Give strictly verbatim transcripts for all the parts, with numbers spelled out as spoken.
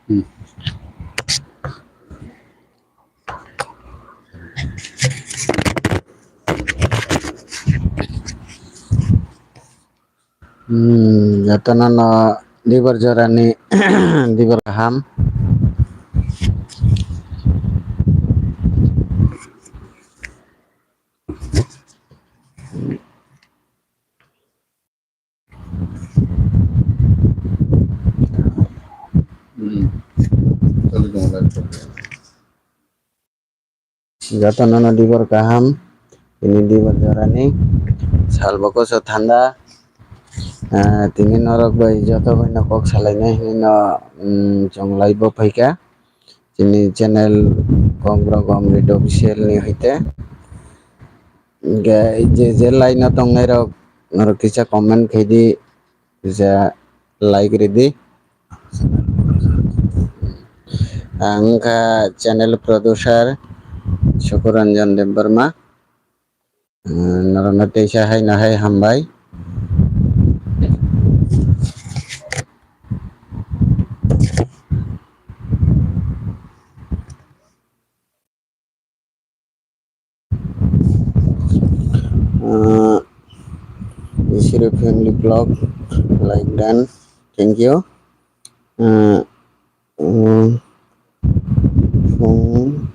Hmm. Hmm, jotono no dibor jorani dibor kaham. Hmm. Jotono no dibor kaham, tini dibor jorani sal bo koso thanda. Ah, tini norok bai joto bai no kok salainai hinwi no, mm, chwng live o phaikha. Chini channel Kokborok Omrit Official ni hoite. Hingke je je line o tongnai rok norok kisa comment khaidi, kisa like ridi. Ang wngkha channel producer Sukuranjan Debbarma. Norokno teisa haino hai hambai. Uh, Isiri family vlog like dan. Thank you. Uh, uh, phung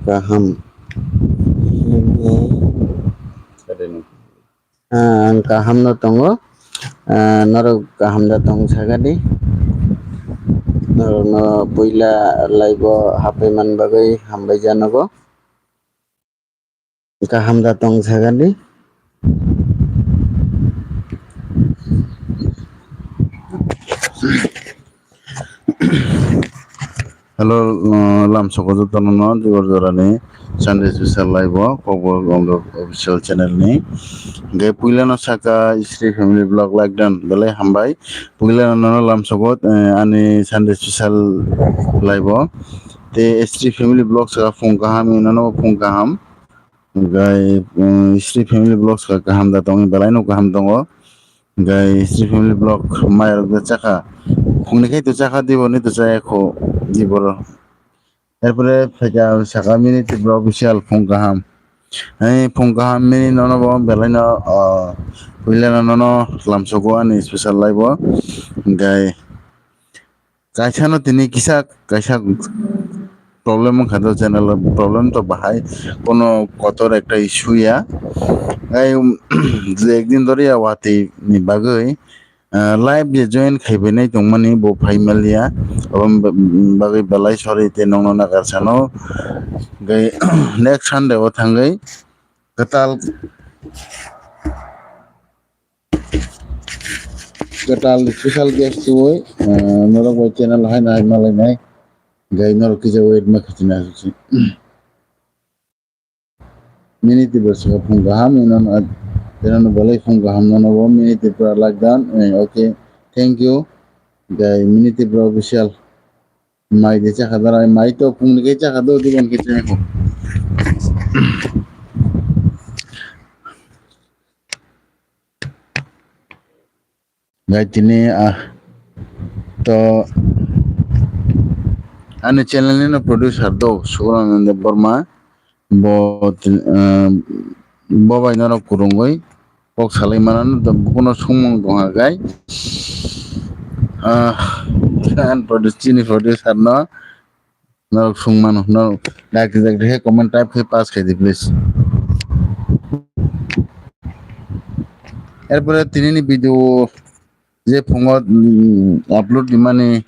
kaham. Ah, ang kaham no tongo. Ah, norok kaham da tong sagadi. Norok no puila live o hapai man bagwi hambai janogo. Kaham da tong sagadi. Hello, uh, lamsoko jotono no dibor jorani Sunday special live o Kokborok Omrit Official channel ni. Hingke puila no saka Sri Family Vlog like dan belai hambai. Puila no no lamsoko, eh, ani Sunday special live o. Te Sri Family Vlog saka phung kaham ino no phung kaham. Hingke, um, Sri Family Vlog saka kaham da tongo belai no kaham tongo. Hingke Sri Family Vlog mai rok da chakha. Phungni khai to chakha, dibor ni to chaya kho dibor. Erpore phaikha saka mini Tripura official phung kaham. Hai phung kaham mini nono bo belai no, ah, puila no nono lamsoko ani special live o. Hingke kaisa no tini kisa kaisa problem wngkha do channel o problem to bahai kono kotor ekta issue ya. Hai, um, je ekdin dori ya watwi ni bagwi, ah, live je join khaibainai tongmani bo phaimaliya, aboni bagwi belai sorry tei nongno nagar sano. Hingke next Sunday o thangwi kwtal, kwtal special guest twiwi, ah, norok bai channel haino hai malainai. Hingke norok kisa wait ma khatina aswk se. Mini Tripura saka phung kaham, ino no, ino no belai phung kaham nono bo Mini Tripura like dan, eh, okay, thank you. Hingke Mini Tripura official mai de chakha dara, mai to phungni khe chakha do, dibon khe chaya kho. Gai tini, ah, to ani channel ni no producer do Sukuranjan Debbarma, bo tin-, ah, bo bai norok kwrwngwi kok salai mano, to bukuno songmung tongkha gai. Ah, ani produ-, chini producer no norok song mano, norok direct direct khe comment type khe pass khaidi please. Erpore tinini video je phungo, mm, upload dimani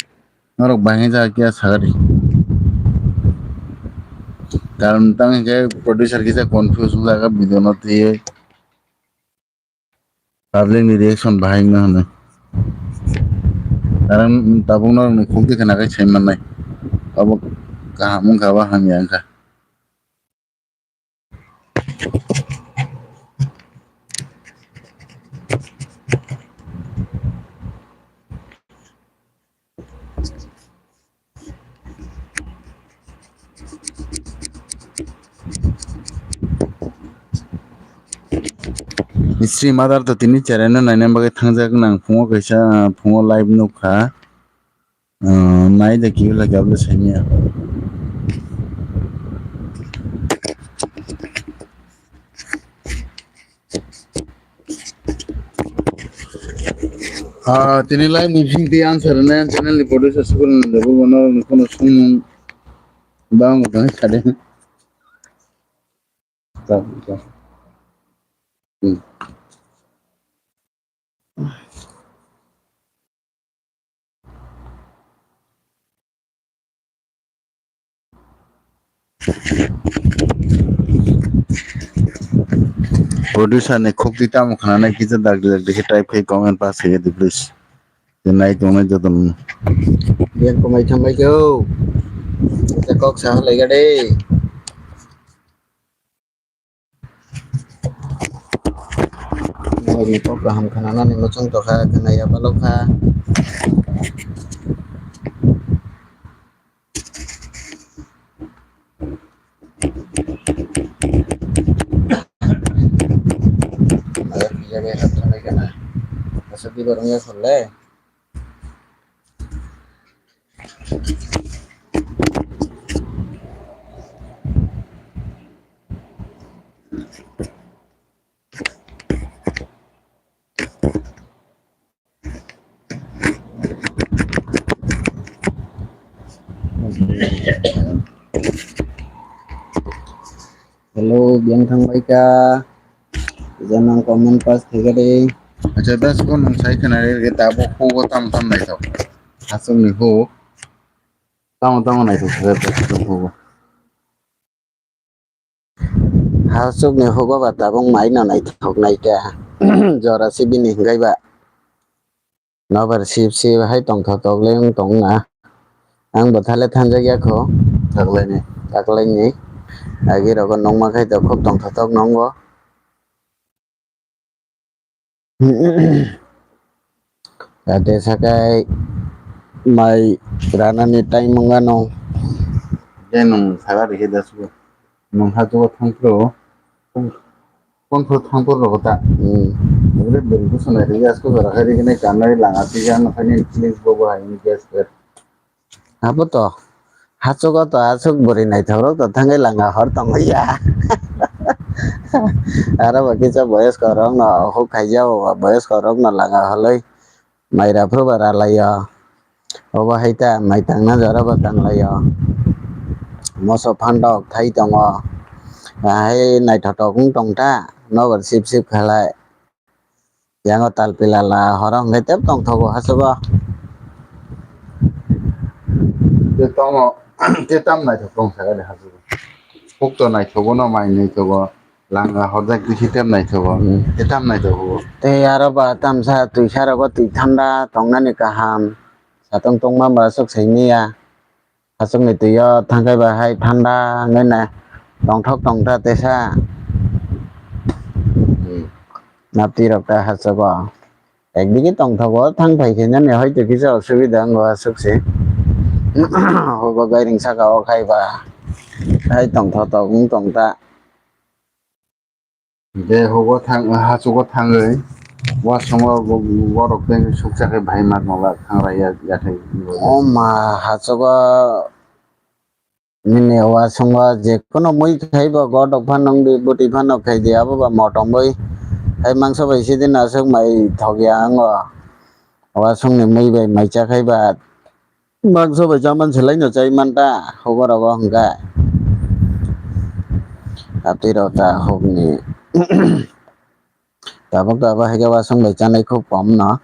norok bahai ja kya sagadi. Karon tang hingke producer kisa confuse wngjaga video no twiwi. Public ni reaction bahai wngna hwnwi. Karon tabuk norokni khukti khna khe sai mannai. Abo kaham wngkha ba hamya wngkha. Sri Mother to tini cheraino naina bagwi thangjak nang phungo kaisa, phungo live nukha. Ah, nai de kiu lagi abo saimya. Ah, tini live ni bising twi answer rwna channel ni producer Sukurun Nanda Bubano ni kono songmung bang bang sade. Hmm. Producer ni khukti tamo khwnanai kisa dakti dakti khe type khai comment pass khai di please. Nai tongnai joto no. Yang kumai thambai khe o. Kok sa halai gade. Nini kok kaham khwnanani muchung tokha, khwnaya balokha. Asa di barang ya khole. Hello, biyang thang bai ka. Janang comment pass thai ka de. Acha, das ko nung sai khna re, tabuk hugo tam tam naithok. Aswk ni huk. Tamo tamo naithok, hugo. Hachukni hugo ba tabuk mai no naithok naikha. Jora se bini hwnkhe ba. Nobar sip sip hai tongthotok le wng tong na. Ang bwtha le thanjak ya kho. Taklaini. Taklaini. Agi rogo nongma khai to khub tongthotok nongo. Ate sakai mai ranani time wngano. Tei nwng saka rikhe da sugo. Nwng ha jugo thangphuru. Kon phuru thangphuru rogo ta. Hmm. Bwrwi bwsonai rikhe asko jora khai rikhe nai kanai langa twi ano khai nini feelings bobo hai gas gas. Abo to, hachugo to aswk bwrwi naithokrok to thangwi langa hor tongwi ya. Aro bo kisa boyoskorokno huk khaijao, boyoskorokno langa holwi maira phuru ba ralaio. Obo hai ta mai tangna jora bo tanglaio. Moso phandok thai tongo. Ahai naithotok wng tong ta, nobar sip sip khalai. Yango tal pilala horo hwnkhe tei tongthogo hachugo. Tei tamo, tei tam naithok tong sakha de hachugo. Huk to naithogo no mai naithogo. Langa horjak bisi tei naithogo. Hmm. Tei tam naithogo. Tei aro ba tamsa twisa rogo twi thanda tongnani kaham. Satong tongma ba aswk saimanya. Hachukni twi o thangkhai ba hai thanda wngwi na tongthok tongtha tesa. Hmm. Napti rok ta hachugo. Ekdigi tongthogo thang phai khe nani hoito kisa osubida wngo aswk se. Hobo gairing saka o khai ba hai tongthotok wng tongta. Hwnkhe hugo thang, hachugo thangwi, uasungo bo-, borok tei sukcha khe bahai mat mala thangraiya yathai. O ma, hachugo nini uasungo jekunu mui khai bo godok phano wngdi, bwtwi phano khai di, abo ba motom bai. Hai mangso bai sidin aswk mai thokya wngo. Uasungni mui bai mai cha khai ba. Mangso bai chaman se laino chai man ta, hugo rogo hwnkhe. Atwi rok ta hukni. Tabuk tabuk hai khe uasung bai chanai khub kom no.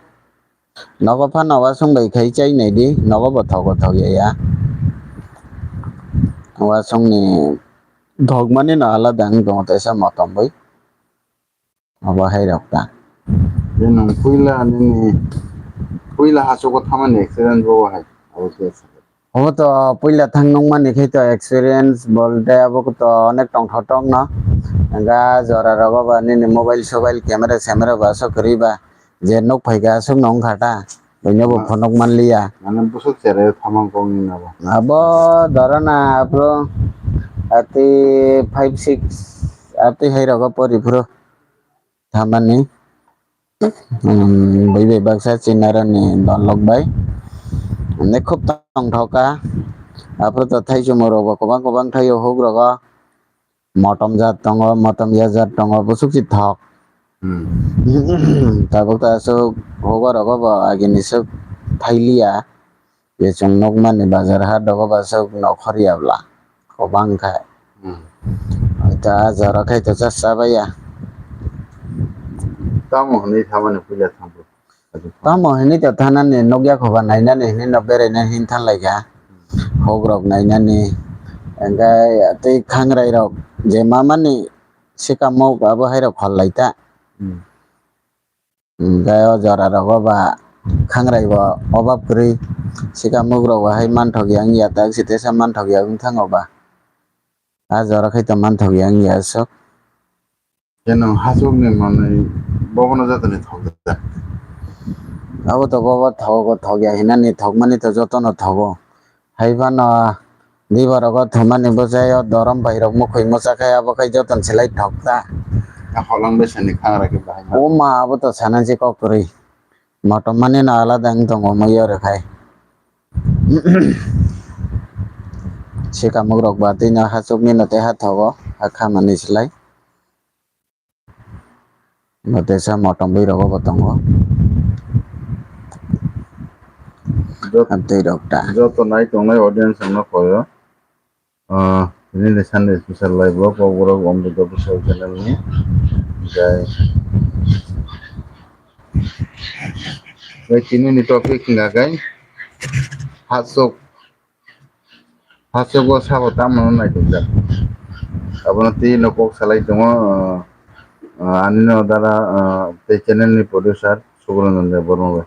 Nogo phano uasung bai khai chai nai di, nogo bo thogo thok ya ya. Uasungni thokmani no alada wng tongo teisa motom bai. Abo hai rok ta. Tei nwng puila nini, puila hachugo thamani experience bo hai. Abo khe. Obo to puila thang nukmani khe to experience bolte abo to onek tongthotok no. Ga jora rogo ba nini mobile sobail camera semera ba aswk kwrwi ba je nuk phai kha aswk no wng kha ta. Buino bo phunuk man liya. Mane bwswk cherai thamang kok ni nabo. Abo doro na aphuru ati five six ati hai rogo pori phuru thamani. Hmm, bai bai baksa chinarani dolok bai. Hwnwi khub tongthok kha. Aphuru to thaichumung rok bo kwbang kwbang thaio huk rogo. Motom jat tongo, motom ya jat tongo, busuk si thok. Hmm. Tabuk ta aswk hugo rogo bo agini swk thailiya. Je chwng nukmani bazar hat rogo bo aswk nokhor ya bla. Kwbang kha. Hmm. Hoi to a jora khai to cha chabaiya. Tamo hwnwi thamani puila thambo. Tamo hwnwi to thanani nukya khoba nainani hwnwi no beraina hwnwi thanlaikha. Huk rok nainani, hwnkhe tei khangrai rok je mamani sikamuk abo hai rok khollai ta. Hmm. Hwnkhe o jora rogo ba khangrai bo obab kwrwi sikamuk rok bo hai manthok ya wngya tak si teisa manthok ya wng thango ba. A jora khai to manthok ya wngya aswk. Khe nwng hachukni manwi bobono jotoni thokjak. Abo to bobo thogo, thokya hinani thokmani to jotono thogo. Hai phano diba rogo thumani bwchaio dorom bai rok mukhwi mwcha khai abo khai joton silai thokta. A holang besani khangra khe bahai ma. O ma abo to sanansi kok kwrwi. Motom mani no alada wng tongo omo yore khai. Sikamuk rok ba twi no hachukni no tei ha thogo, ha khamani silai. Bo teisa motom bwi rogo bo tongo. Jot-, Amtwi rok ta. Joto nai tongnai audience rokno koyo. Ah, tini ni Sunday special live vlog, o borok Omrita Official channel ni. Jai. Jai tini ni topic hingka kai. Hasuk. Hasuk o sabo tamo no naitukjak. Abono twi no kok salai tongo, ah, ah, ani no dara, ah, tei channel ni producer Subrahmanya Debbarma bai.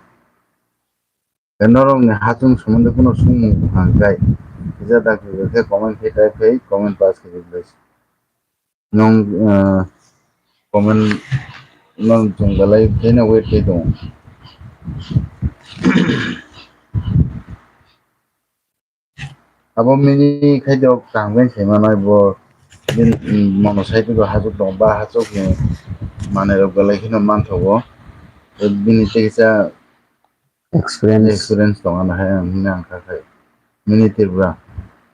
Norokni hachung somondo kunu swngmung hang kai. Kisa da khe comment khe type khai comment pass khe replace. Nwng, ah, comment no chwng belai kheno wait khai tongo. Abo mini khai do kaham khe sai manai bo bini mono sai do hachuk tongo ba hachuk ni manai rok belai kheno manthogo. Bini tei kisa experience. Experience tongo ano hai ang hwnwi ang kha khai. Mini Tripura.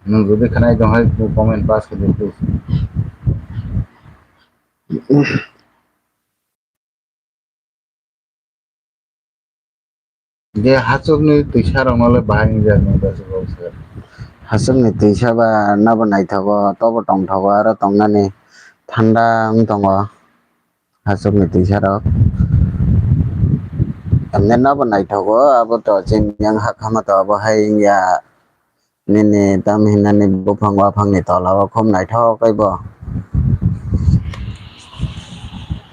Nwng jodi khnai tong hai comment pass khe di please. Je hachukni twisa rokno le bahai wngjak nwng ta se kok se. Hachukni twisa ba nabo naithogo, tobo tongthogo, aro tongnani thanda wng tongo. Hachukni twisarok. Emne nobo naithogo, abo to chini yang ha khama to abo hai wngya. Nini tam hinani buphang waphangni tola o khum naithok kaibo.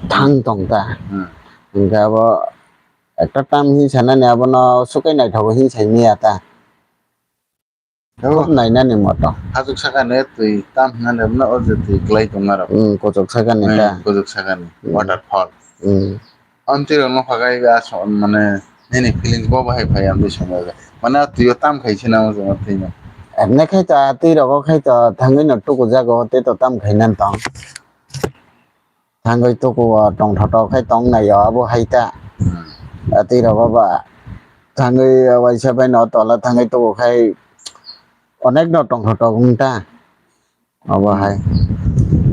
Thang tong ta. Hmm. Hingke abo ekta tam hin sanani abono sukai naithogo hin sai miya ta. Abo khub nainani moto. Hachuk sakani twi tam hinani abono o je twi kwlai tong aro. Hmm, kuchuk sakani ta. Hmm, kuchuk sakani. Hmm. Waterfall. Hmm. Amtwi rok nokha gai ga so mane nini feelings bo bahai phai amtwi somoi bai. Mane a twi o tam khai se na o jaga twi no. Emne khai to a twi rogo khai to thangwi no tuku jago tei to tam khai nan tong. Thangwi tuku o tongthotok khai tong nai o abo hai ta. Hmm. A twi rogo ba thangwi waisa bai no tola thangwi tuku khai onek no tongthotok wng ta. Abo hai.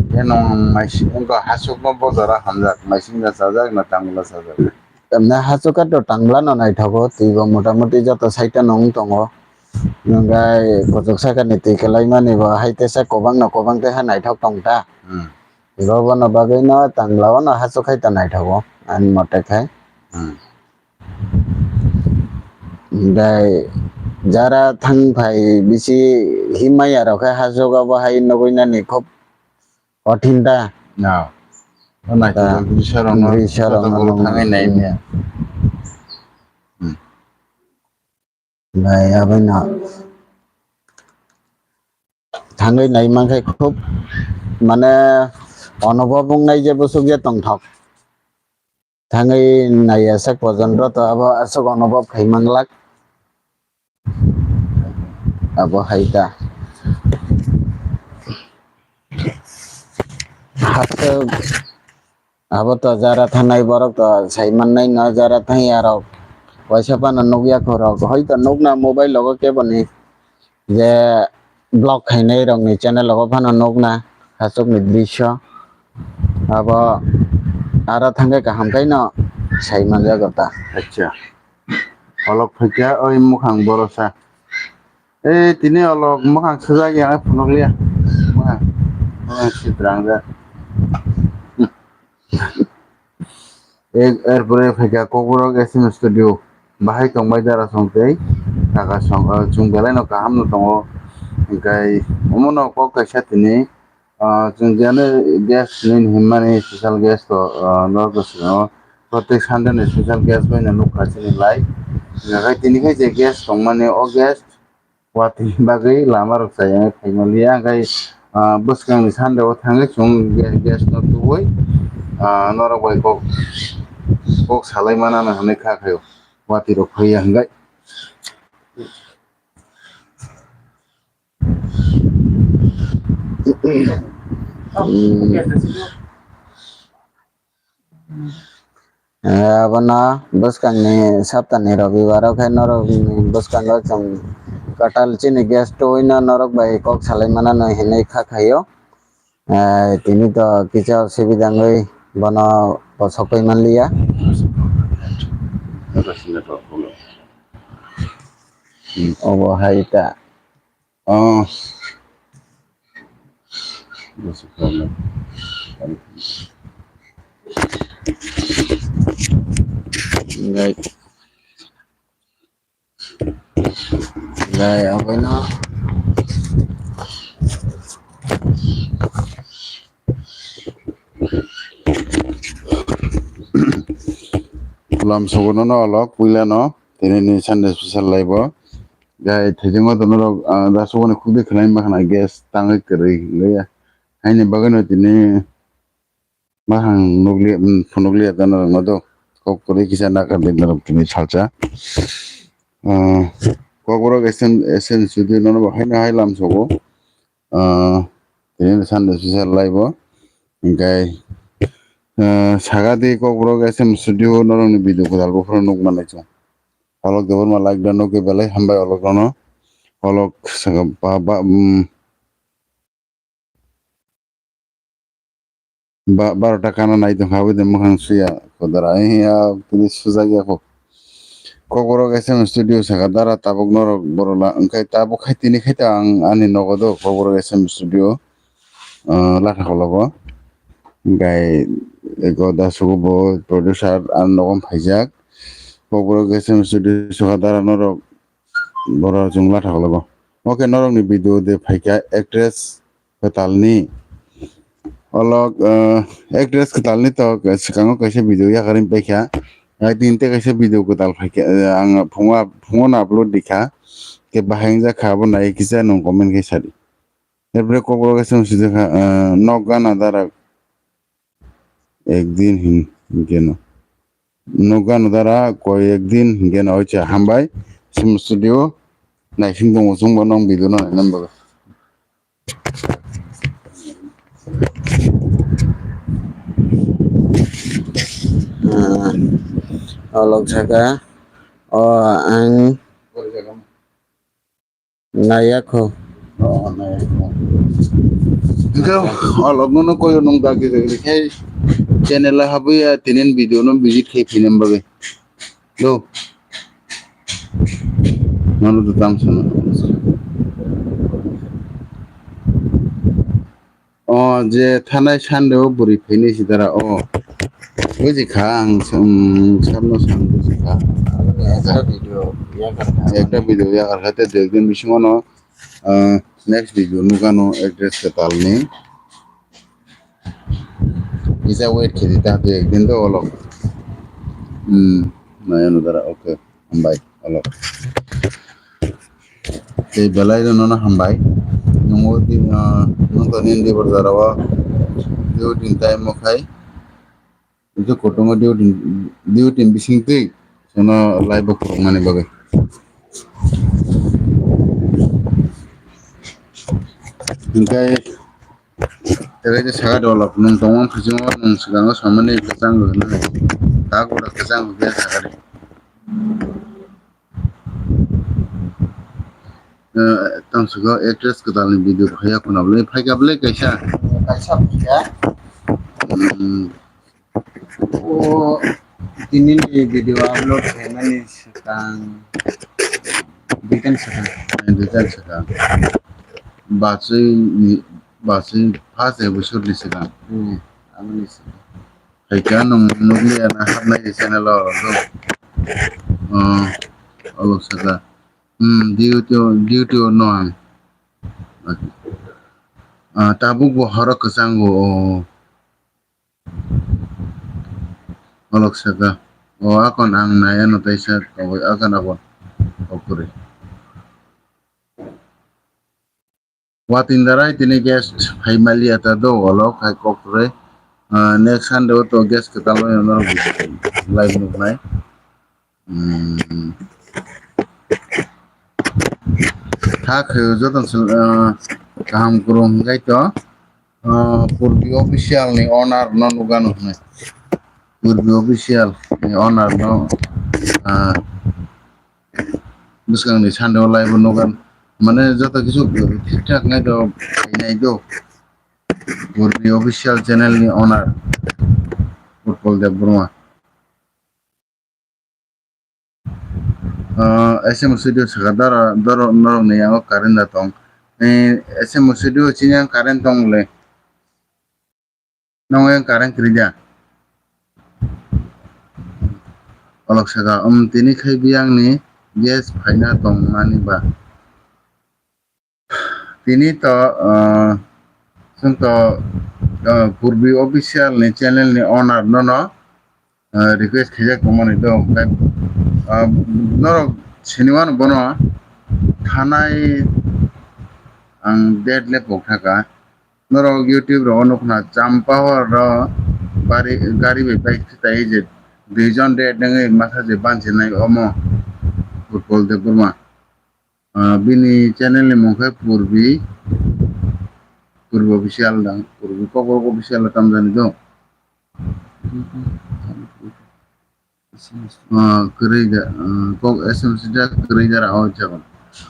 Khe nwng maising wngkha hachukma bojora hamjak, maisingno chajak na tangla chajak? Tamni hachukha to tangla no naithogo, twibo motamuti joto side o nwng tongo. Nwng bai kuchuk sakani twi kwlaimani bo hai teisa kwbangno kwbang teisa naithok tong ta. Hmm. Abo bono bagwino tangla o no hachuk hai ta naithogo, ani mote khai. Hmm. Bai jara thang phai bisi himaya rok khe hachuk abo hai nugui nani khub kothin ta. Na. O naithotok ta. Bwrwi sorokno bwrwi sorokno joto borok nung-, thangwi nai hmm, maya. Hmm. Bai aboino thangwi nai mankhe khub mane onobhob wngnai je bwswk je tongthok. Thangwi naiya sak pojonto to abo aswk onobhob khai manglak. Abo hai ta. Aswk abo to jara thangnai borok to sai mannai no jara thangya rok. Waisa phano nukya khorok. Hoito nukna mobile logo keboni je vlog khainai rokni channel logo phano nukna hachukni drisyo. Abo aro thangkhe kaham khaino sai manjago ta. Acha. Olok phaikha oi mukhang borosa. Ei tini olok mukhang sujak ya phunukliya. Mukhang, mukhang sitrangjak. Ek, erpore phaikha Kokborok S M studio. Bahai tongbai dara song tei kaka song, ah, chwng belai no kaham no tongo. Hinkhe omono kok kaisa tini, ah, chwng jani guest nini himmani special guest to, ah, norok swkang o. Prottek Sunday ni special guest bai no nukha chini live. Hinkhe tini khe je guest tongmani o guest watwi bagwi lama rok chayangwi phaimaliya, hwnkhe, ah, bwskangni Sunday o thangwi chwng ge-, guest no tubui, ah, norok bai kok, kok salai manana hwnwi kha khaio, watwi rok phaiya hwnkhe. Eh, abono bwskangni saptani robibaro khe norokni bwskango chwng kwtal chini guest tubui'-no norok bai kok salai manano hinwi kha khaio. Eh, tini to kisa osubida wngwi bono bosok pai manliya. Obo hai ta. Oh. Right. Right, abono. Lam sogono no olok puila no, tini ni Sunday special live o. Gai thaijakma to norok, ah, da sogoni khukdi khwlai ma khna gas tangwi kwrwi le ya. Haini bagwi no tini ma hang nukli, mm, phunukli ya da norok no do. Kok kwrwi kisa nakar di norok tini salsa. Ah, Kokborok S M, S M studio no bo haino hai lam sogo. Ah, tini ni Sunday special live o. Hinkhe, ah, sagadi Kokborok S M studio norok ni video kwtal buphuru nuk manai chwng. Olok Debbarma like da nukwi belai hambai olok rono. Olok saka ba, ba, mm, ba, barota kana nai tongkha aboni mukhang suya kodora. Ai ya, tini sujak ya kho. Kokborok S M studio saka dara tabuk norok borola wngkhe tabuk khai tini khai ta ang ani nogo do Kokborok S M studio. Ah, Lathakologo. Gai ego da sugo bo producer ang nogo phaijak. Kokborok S M studio saka dara norok boro chwng Lathakologo. Oke, norokni video de phaikha actress kwtalni. Olok, eh, actress kwtalni to swkango kaisa video yakarwi paikha. Ai tini tei kaisa video kwtal phaikha, eh, ang phungo, phungo no upload dikha. Ke bahai wngjakha abo nai kisa nwng comment khe sadi. Erpore Kokborok S M studio kha, eh, nok gana dara ekdin hin, hinkhe no. Nok gana dara koi ekdin hinkhe no oicha hambai. S M studio naising tongo chwngbo nwng video no nainani bagwi. Ah, olok saka o ang Naiya kho. Oh, naiya kho. Hingke olok nono koyo nung dagi dagi khe channel habwi ya tinin video no visit khe phinem bagwi. Do. Mano do tang sana. O je thanai Sunday o bwrwi phainai si dara o. Buji kha ang, um, sabno sang buji kha. Ekta video yakar kha. Ekta video yakar kha te dui din bisingo no, uh, next video nukano address kwtal ni. Kisa wait khe di ta dui ek din do olok. Hmm, naya no dara, okay. Hambai, olok. Tei belai no nono hambai. Nungo di, ah, nung to nini di borjara o duty time o khai. Itu kotongo duty, duty bising twi. Sono live o khorokmani bagwi. Hingkai, tei saka dolok nung tongma phaisingmo nung swkango samani kwchang rwna. Tak ura kwchang rwkhe sakari. Eh, tamo saka actress kwtalni video phaiya khuna bwle, phaika bwle kaisa. Kaisa phaika. Hmm. O tinini video upload khaimani swkang, duitan swkang. Duitan swkang. Bachwi ni, bachwi first episode ni swkang. Hmm, aboni swkang. Phaika nwng nukliya na hapnai channel o. Oh, olo saka. Hmm, duty o, duty o no ang. Ah, tabuk bo horo kwchango, oh. Olok saka. O akon ang nai ano taisa tongwi akon abo kok kwrwi. Watindarai tini guest phai maliya ta do olok hai kok kwrwi. Ah, next Sunday o to guest kwtal bai norok live nuknai. Hmm. Hakhe joto se, ah, kaham kwrwng hwnkhe to, ah, Purbi Official ni owner no nukgano hwnwi. Purbi Official ni owner no, ah, bwskangni Sunday o live o nukgan. Mane joto kisu thik thak nai do, nai do. Purbi Official channel ni owner Utpal Debbarma. Ah, S M Studio saka doro, doro norok ni yango current da tong. Eh, S M Studio chini yang current tong le. Nong yang current kiri da. Olok saka, um, tini khai biyang ni gas phaina tong mani ba. Tini to, ah, chwng to, ah, Purbi Official ni channel ni owner no no, ah, request khaijak tongmani do. Hwnkhe, ah, norok siniwano bono thanai ang date le pok thaka. Norok YouTube rogo nukna Champahor ro bari, gari bai bike khitai je duijon date nangwi masa je bansinai omo Utpal Debbarma. Ah, bini channel ni mung khe Purbi, Purbi Official dang, Purbi Kokborok Official tamjani do. Ah, kwrwi da, ah, kok S M C da kwrwi da ra o jago.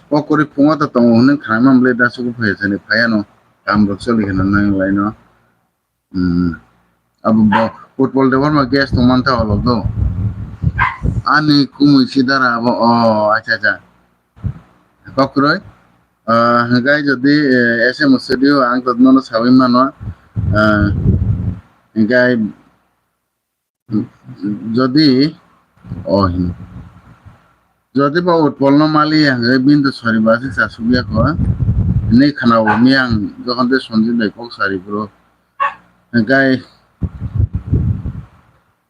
Kok kwrwi phungo ta tongo hwnwi khanai man bwlai da suku phai sani phai ano kam rok choli khana nang lai no. Hmm. Abo bo Utpal Debbarma guest tong mantha olok do. Ani kumui si dara abo, o, acha, acha. Kokroi. Ah, hingkai jodi, eh, S M Studio ang to nono sawi mano. Ah, hingkai jodi, o, hin. Jodi bo Utpal no mali ang, eh, bintu sori basi sa sugya ko. Ni khana bo mi ang, jokhon te Sanjib bai kok sari bro. Hingkai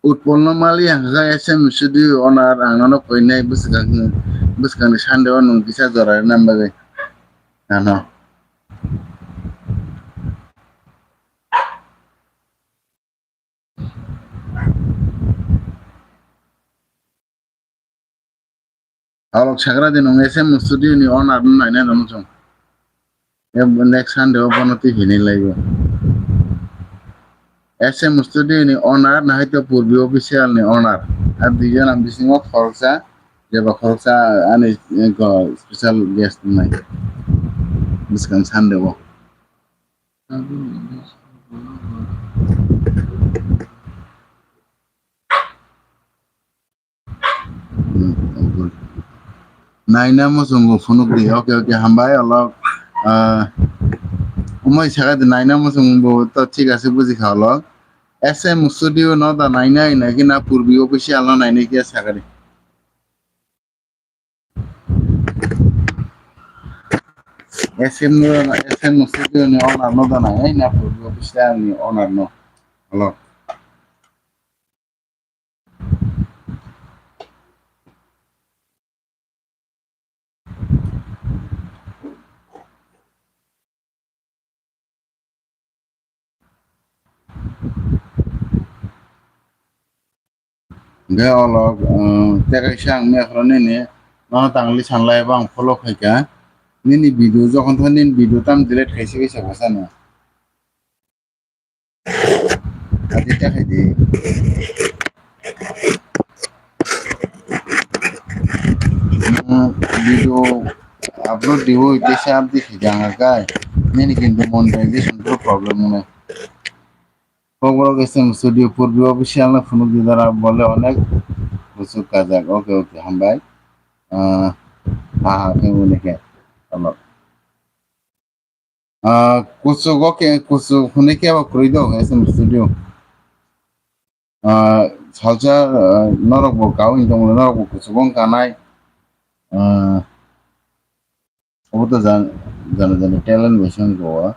Utpal no mali ang kha S M Studio owner ang nono koinai bwskang, bwskang ni Sunday o nwng kisa jora rwna bagwi. Ano. Alok sagra di nwng S M Studio ni owner no naina dong chwng. Next Sunday o bono twi hinwi laibo. S M Studio ni owner na hai to Purbi Official ni owner. Ar duijon ang bisingo khoroksa, jeba khoroksa ani, eh, ko special guest nai. Bwskang Sunday o. Hmm, okay. Naina muchungo phunuk di. Okay, okay, hambai, olok. Ah, umai saka di naina muchung bo to thik ase, buji kha, olok. S M Studio no da naina, naina ki na Purbi Official no naina ki saka di. S M no, S M Studio ni owner no da naina, Purbi Official ni owner no. Olok. Hingke olok, um, tei kaisa ang mekra nini, nono tangli sanlai bo ang follow khaika. Nini video jokhon tho nini video tam delete khaisi kaisa bwsano. Adi ta khai di. video upload diwi tesa update khaijak kai. Nini kintu monetization bro problem wngnai. Kokborok S M Studio purbi official no phunuk di dara bole onek kuchuk kajak. Okay, okay, hambai. Ah, aha, khe wngnai khe. Tamo. Ah, kuchugo khe, kuchuk hwnwi kebo kwrwi do S M Studio. Ah, salsa, ah, norok bo kawin tongmani norok bo kuchugo wngkha nai. Ah, obo to jan-, jana jani talent bai se wngkha o.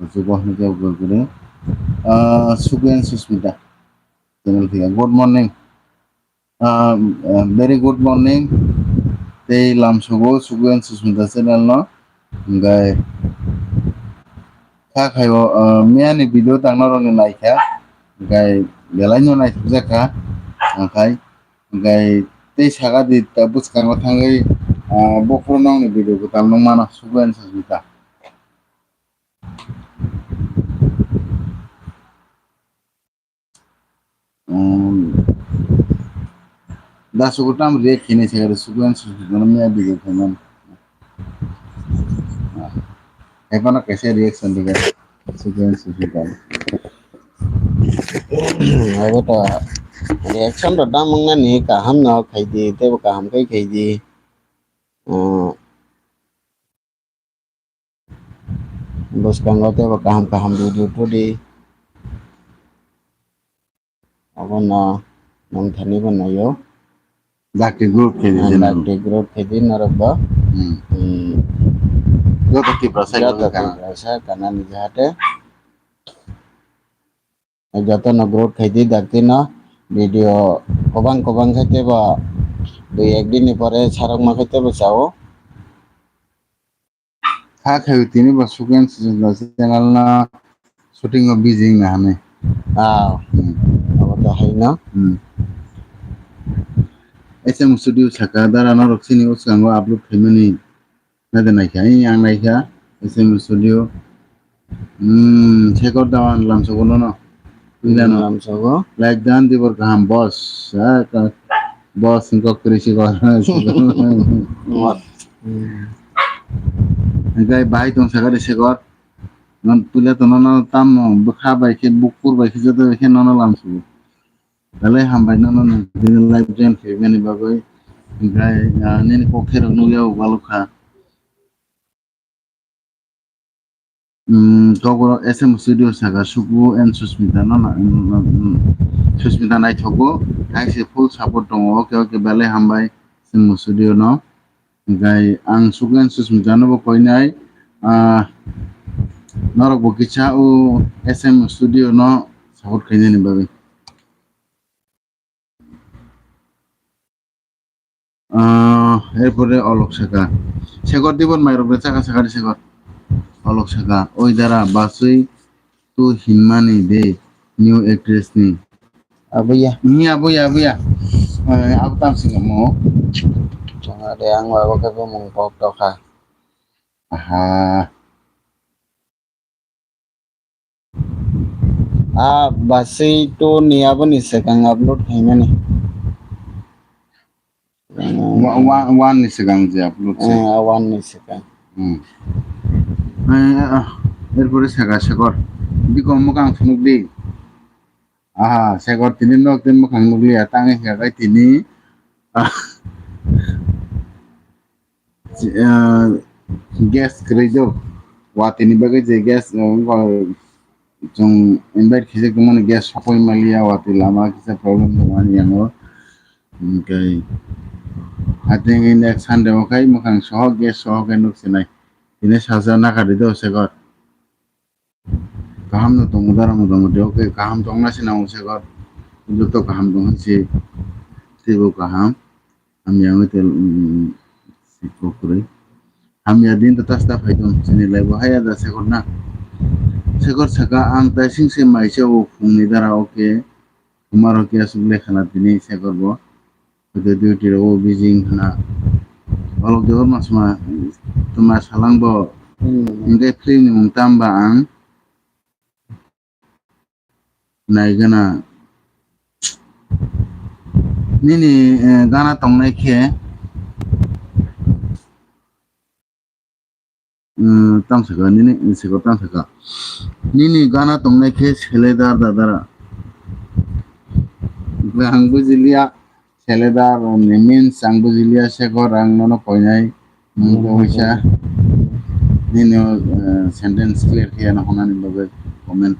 Kuchugo hwnwi kebo kwrwi kwrwi. Ah, Suku and Susmita channel thika. Good morning. Ah, ah, very good morning. Tei lamsogo Suku and Susmita channel no. Hingkai kha khaio, ah, miyani video tangna rokni naikha. Hingkai belai no naithokjak kha. Hingkai, hingkai tei saka di ta bwskango thangwi, ah, bophuru nokni video kwtal nukmano Suku and Susmita. Um, da suku tam react khainai se, suku and suku no mia video khaimani. Hai phano kaisa reaction diga, suku and suku tam. Abo to reaction to tam wngmani, kaham no khaidi, teibo kaham kai khaidi. Um, Bwskango teibo kaham kaham video tubudi. Abono nongthani bo naio. Dakti group khe di. Dakti group khe di norok bo. Hmm. Hmm. Joto Tiprasa joto khe di. Tiprasa kanani jahate. Jotono growth khaidi, dakti no video kwbang kwbang khe teibo dui ek din ni pore sarokma khe teibo chao. Kha khe tini bo Suku and Susmita channel no shooting o busy wngna hinwi. Ah, hmm. Abo to hai no. Hmm. S M Studio saka dara norok chini uskango upload khaimani. Nade naikha, ee, ang naikha, S M Studio. Hmm, Shekhar Dhawan lamsogo nono. Puila no. Lamsogo. Like dan dibor kaham, boss. Ah, ka-, boss, wngkok kwrwi si boss. Boss. Hmm. Hingke bahai tong sakha de Shekhar. Non puila to nono tamno bwkha bai khe, bukur bai khe, joto bai khe nono lamsogo. Belai hambai nono nwng tini live join khaimani bagwi. Hingke, ah, nini kok khe rok nukya o balok kha. Hmm, kokborok S M Studio saka Suku and Susmita no na, mm, mm, mm, Susmita naithogo. Hai se full support tongo. Okay, okay, belai hambai S M Studio no. Hingke ang Suku and Susmita no bo koinai. Ah, norok bo kisa o S M Studio no support khainani bagwi. Ah, erpore olok saka. Shekhar dibon mairok de chaka saka de Shekhar. Olok saka. Oi dara basui tu hinmani de new actress ni. Abuya. Ni abuya, abuya. Eh, abu tam singa mo. Changa de ang wago ke bo mung pok tokha. Aha. Ah, basui tu ni aboni swkang upload khaimani. Wa-, wa-, one ni swkang je upload se. Eh, ah, one ni swkang. Hmm. Eh, ah, erpore saka Shekhar. Biko mwkhang phunuk di. Aha, Shekhar tini nok tini mwkhang nukliya, tangwi kha kai tini. Ah. Ah, guest kwrwi do. Watwi ni bagwi je guest, ah, wngkha chwng invite khaijak tongmani guest sokoi maliya, watwi lama kisa problem tongmani yango. Hwnkhe, I think next Sunday o khai mwkhang sohok guest sohok khe nuk sinai. Tini salsa nakha di do Shekhar. Kaham no tongo, dara no tongo, de, okay, kaham tongna se nango Shekhar. Joto kaham tong se, teibo kaham. Hamya wngwi tei, mm, se kokrwi. Hamya din to tasta phai tong, chini life o haya da Shekhar na. Shekhar saka, ang taising se maisa o phungni dara, okay. Kumaro khe aswk lekha na tini Shekhar bo. Hwnkhe duty rogo busy wngkha na. Balok de hor masma tuma salang bo. Hmm. Hwnkhe film ni mung tamba ang naigana. Nini, eh, gana tongnai khe Hmm, tang saka, nini, saka tang saka. Nini gana tongnai khe seledar dadara. Ang bujiliya, seledar ni means ang bujiliya, Shekhar ang nono koinai. Mungsa nini, eh, sentence clear khe na honani bagwi comment.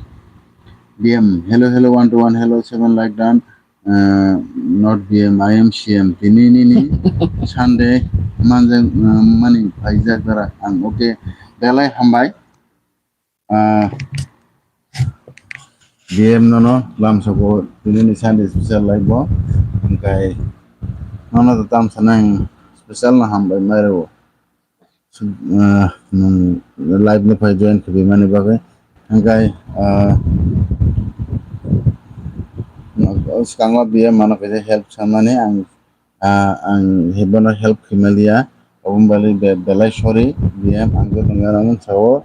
D M, hello, hello, one to one, hello, seven like done. Uh, not B M, I M C M. Tini nini Sunday manjak, uh, mani paijak dara ang. Okay, belai hambai. Uh, B M nono lamsoko tini ni Sunday special live bo. Hingkai nono to tamsa nang special no hambai mairo. Ah, nwng live no phai join khibimani bagwi. Hingkai, ah, skango B M ano kaisa help sanani ang, ah, ang hebono help khimaliya. Oboni bagwi be-, belai sorry B M ang joto wngya nang sao.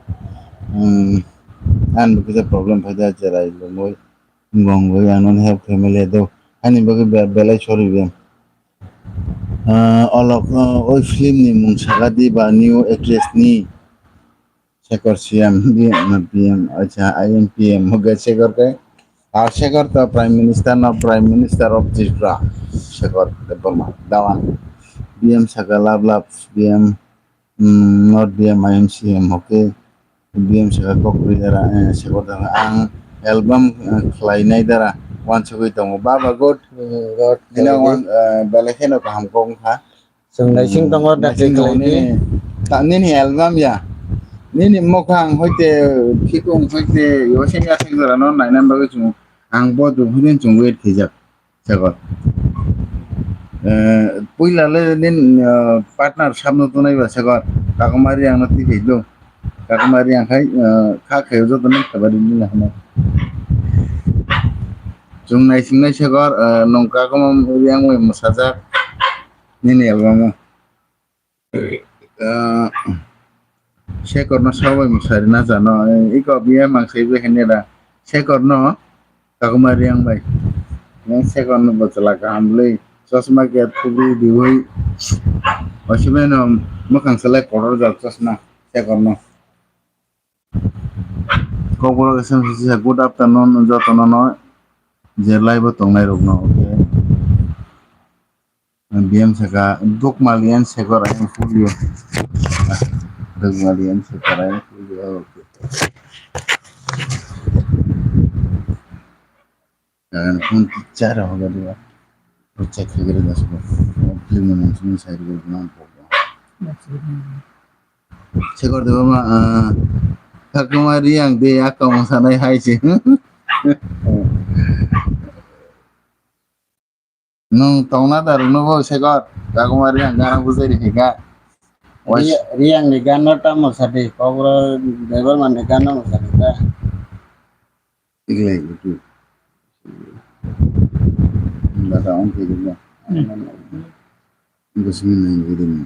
Hmm, ani bo kisa problem phaida cherai lungwi. Bongwi ang nono help khimaliya do. Ani bagwi be-, belai sorry B M. Ah, olok, ah, oi film ni mung saka di ba new actress ni? Shekhar C M, B M, P M, acha, I M P M, oke, Shekhar ke, ah, Shekhar to Prime Minister, no, Prime Minister of Tripura, Shekhar Debbarma, Dawan, B M saka lab lab, B M, mm, not B M, I M C M, oke. B M saka kok rwi dara, eh, saka dara. Ang album, eh, khlai nai dara, wansugwi tongo. Baba good. Hmm, good. Ino wan, eh, belai kheno kaham kok wngkha. Chwng naising tongo, hmm, naising tongo nini, ta-, nini album ya. Nini mokhang hoite, khikung hoite, yoseng yaseng jora no nainani bagwi chwng, ang bo duhudin chwng wait khaijak. Sekot. Eh, puila le nin, eh, partner sabno tonai ba sekot. Kakumari ang no twi do. Kakumari ang khai, eh, kha khe joto no khabari ni hano. Chwng nai sing nai sekot, eh, nung kakuma yang bai mwsajak. Nini album o. Ah, Shekhar no sabai mwsari na jano, iko biya mang sai bai hene da. Shekhar no kakuma riang bai. Yang Shekhar no bachala kaham le. Chosma ke thubi diwi. Osimai no mwkhang salai kotor jak chosma Shekhar no. Kokborok S M C C, good afternoon, jotono no je live o tongnai rok no, okay. B M saka, Dukmalian Sekar, I am full you. Dukmalian Sekar, I am full you, okay. Ang phone teacher ho gadi ba. Check khe gari das ko. Film mo sung sai ro na ko. Sekar de ba ma, ah, kakuma riang de akamo sanai hai se. Nung tongna da rwngno bo Sekar, kakuma riang gana bujai ri kha. Ri-, riang ni gana tamo sadi, kokro Debbarma ni gana mo sadi ta. Iglai itu. Bata on ke gina. Ibu sini nang gini.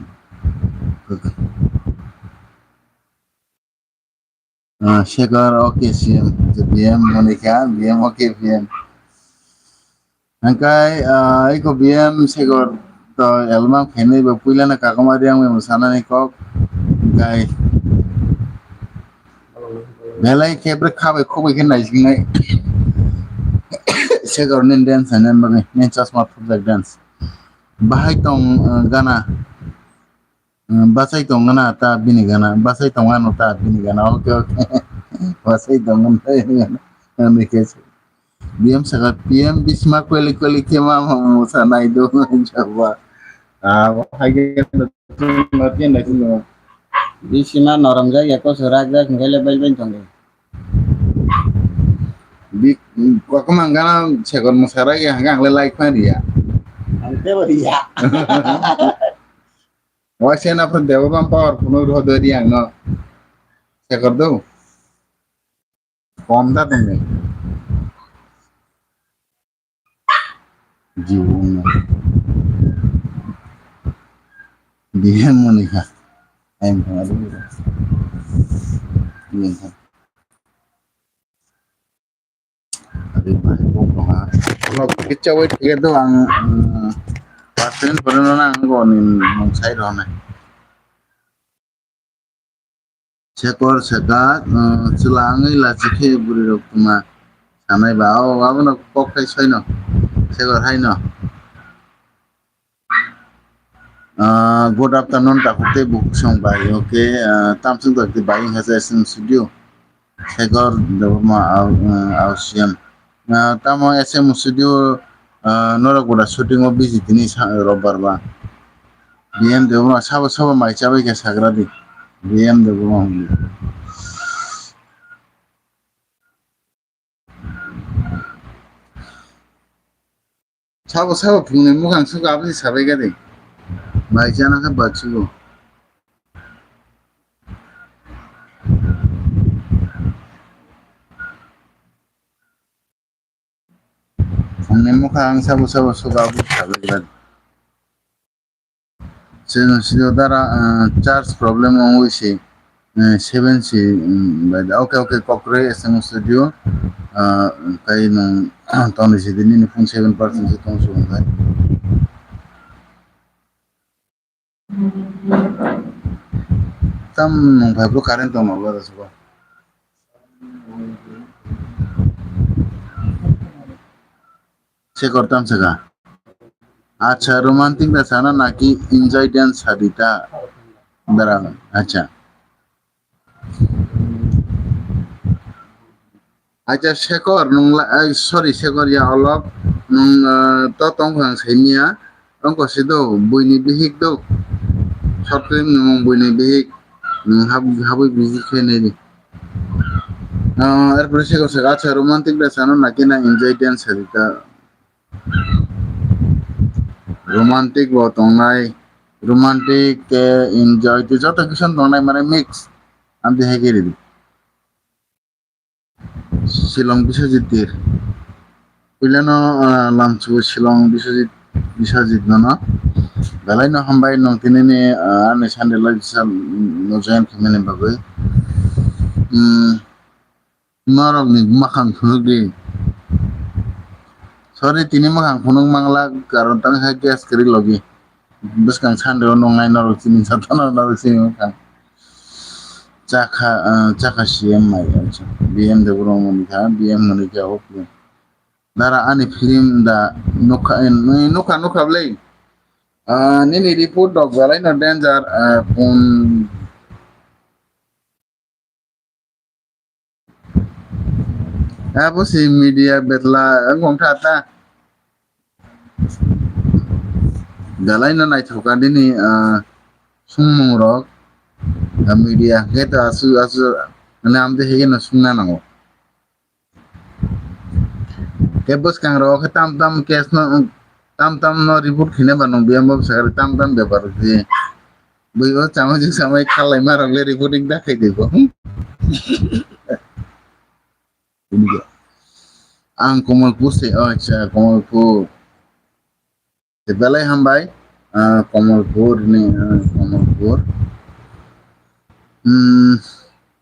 Ah, Sekar, okay, C M, B M, Monika, B M, okay, B M. Hingkai, ah, iko B M Sekar to album khainai ba puila na kakuma riang bai mwsanani kok. Hingkai belai khe bre khabai khokbai khe naisingnai. Sekar ni dance ani bagwi, ni chasma thupjak dance. Bahai tong, ah, gana. Hmm, bachai tongna ta bini gana, bachai tongna no ta bini gana, okay, okay. Bachai tongna ta bini gana, ani ke. B M saka P M bisma kweli kweli khe ma ma musa nai do, jaba. Ah, hage no tin da tin. Bisma norom jak ya ko surak jak ngele bel bel tong de. Bi, kokma gana Sekar musa rak ya, hanga ang le like fan ya. Ang te bo ya. Waisa na phone debo bang power phone ro do ri ang no. Sekar do. Kom da tong ni. Jiwon no. Bihan mani ha. Em ha. Bihan ha. Adi bai, bo kaha. Lo kicha wait khe do ang, mm, percent pore no na ang go ni mung sai ro na. Sekor saka, uh, chwla wngwi lachi khe bwrwi rok tuma sanai ba. O, abono kok khai soino. Sekor haino. Uh, good afternoon, takhuk tei bukhuk song bai. Okay, uh, tamswk dok tei bai wngkha S M studio. Sekor Debbarma au-, uh, ausiam. Uh, tamo S M studio, uh, norok boda shooting o busy tini sa-, robbar ba. B M Debbarma sabo sabo mai chabai khe sagra di. B M Debbarma hwnwi. Sabo sabo phungni mukhang suka aboni sabai gadi. Bai chana khe bachugo. Phungni mukhang sabo sabo suka aboni sabai gadi. Sino sino dara, ah, charge problem wngwi se, eh, seven se, mm, bai da. Okay, okay, kokroi S M studio, ah, tei nwng tongni sidi nini phone seven percent se tong sugo khai. Tam nwng phai bro current tong ma bro da sugo. Sekor tamsaka. Acha, romantic da sana naki enjoy dance sadita? Dara, acha. Acha, Sekor, nung la, ai, sorry, Sekor ya olok, nung, eh, to tong phang saimia, tong ko sido, buini bihik do, short film ni mung buini bihik, nung hab-, habui bihik khe nai di. Ah, erpore Sekor saka, acha, romantic da sana naki na enjoy dance sadita? Romantic bo tongnai, romantic tei enjoy tei joto kisa tongnai, mane mix. Amtwi hai khe ridi. Shillong Biswajit tir. Puilano, ah, lamsu Shillong Biswajit, Biswajit nono. Belai no hambai nong tinini, ah, ani Sunday live sal no join khaimani bagwi. Hmm. Norokni mwkhang phunukdi. Sorry, tini mwkhang phunuk mangla, karon tang khe gas kwrwi logi. Bwskang Sunday o nungnai norok chini jotono norok chini mwkhang. Chakha, ah, chakha C M mai, acha. B M de borok mani kha, B M mani kha, okay. Dara ani film da nukha, eh, nukha, nukha bwlai. Ah, nini report rok belai no danger, ah, kun Abo si media betla wng tha ta. Belai no naithok ka nini, ah, sungmung rok, ah, media hwnkhe to asu asu mane amtwi hwnkhe no sungna nango. Khe bwskang rok khe tam tam case no, tam tam no report khaina ba nung B M Babu sakari tam tam bepar je. Bui o chamajik samai khalai ma rok le reporting da khai de bo. Ang Kamalpur se, oh, acha, Kamalpur. Belai hambai, ah, Kamalpur ni, ah, Kamalpur. Hmm,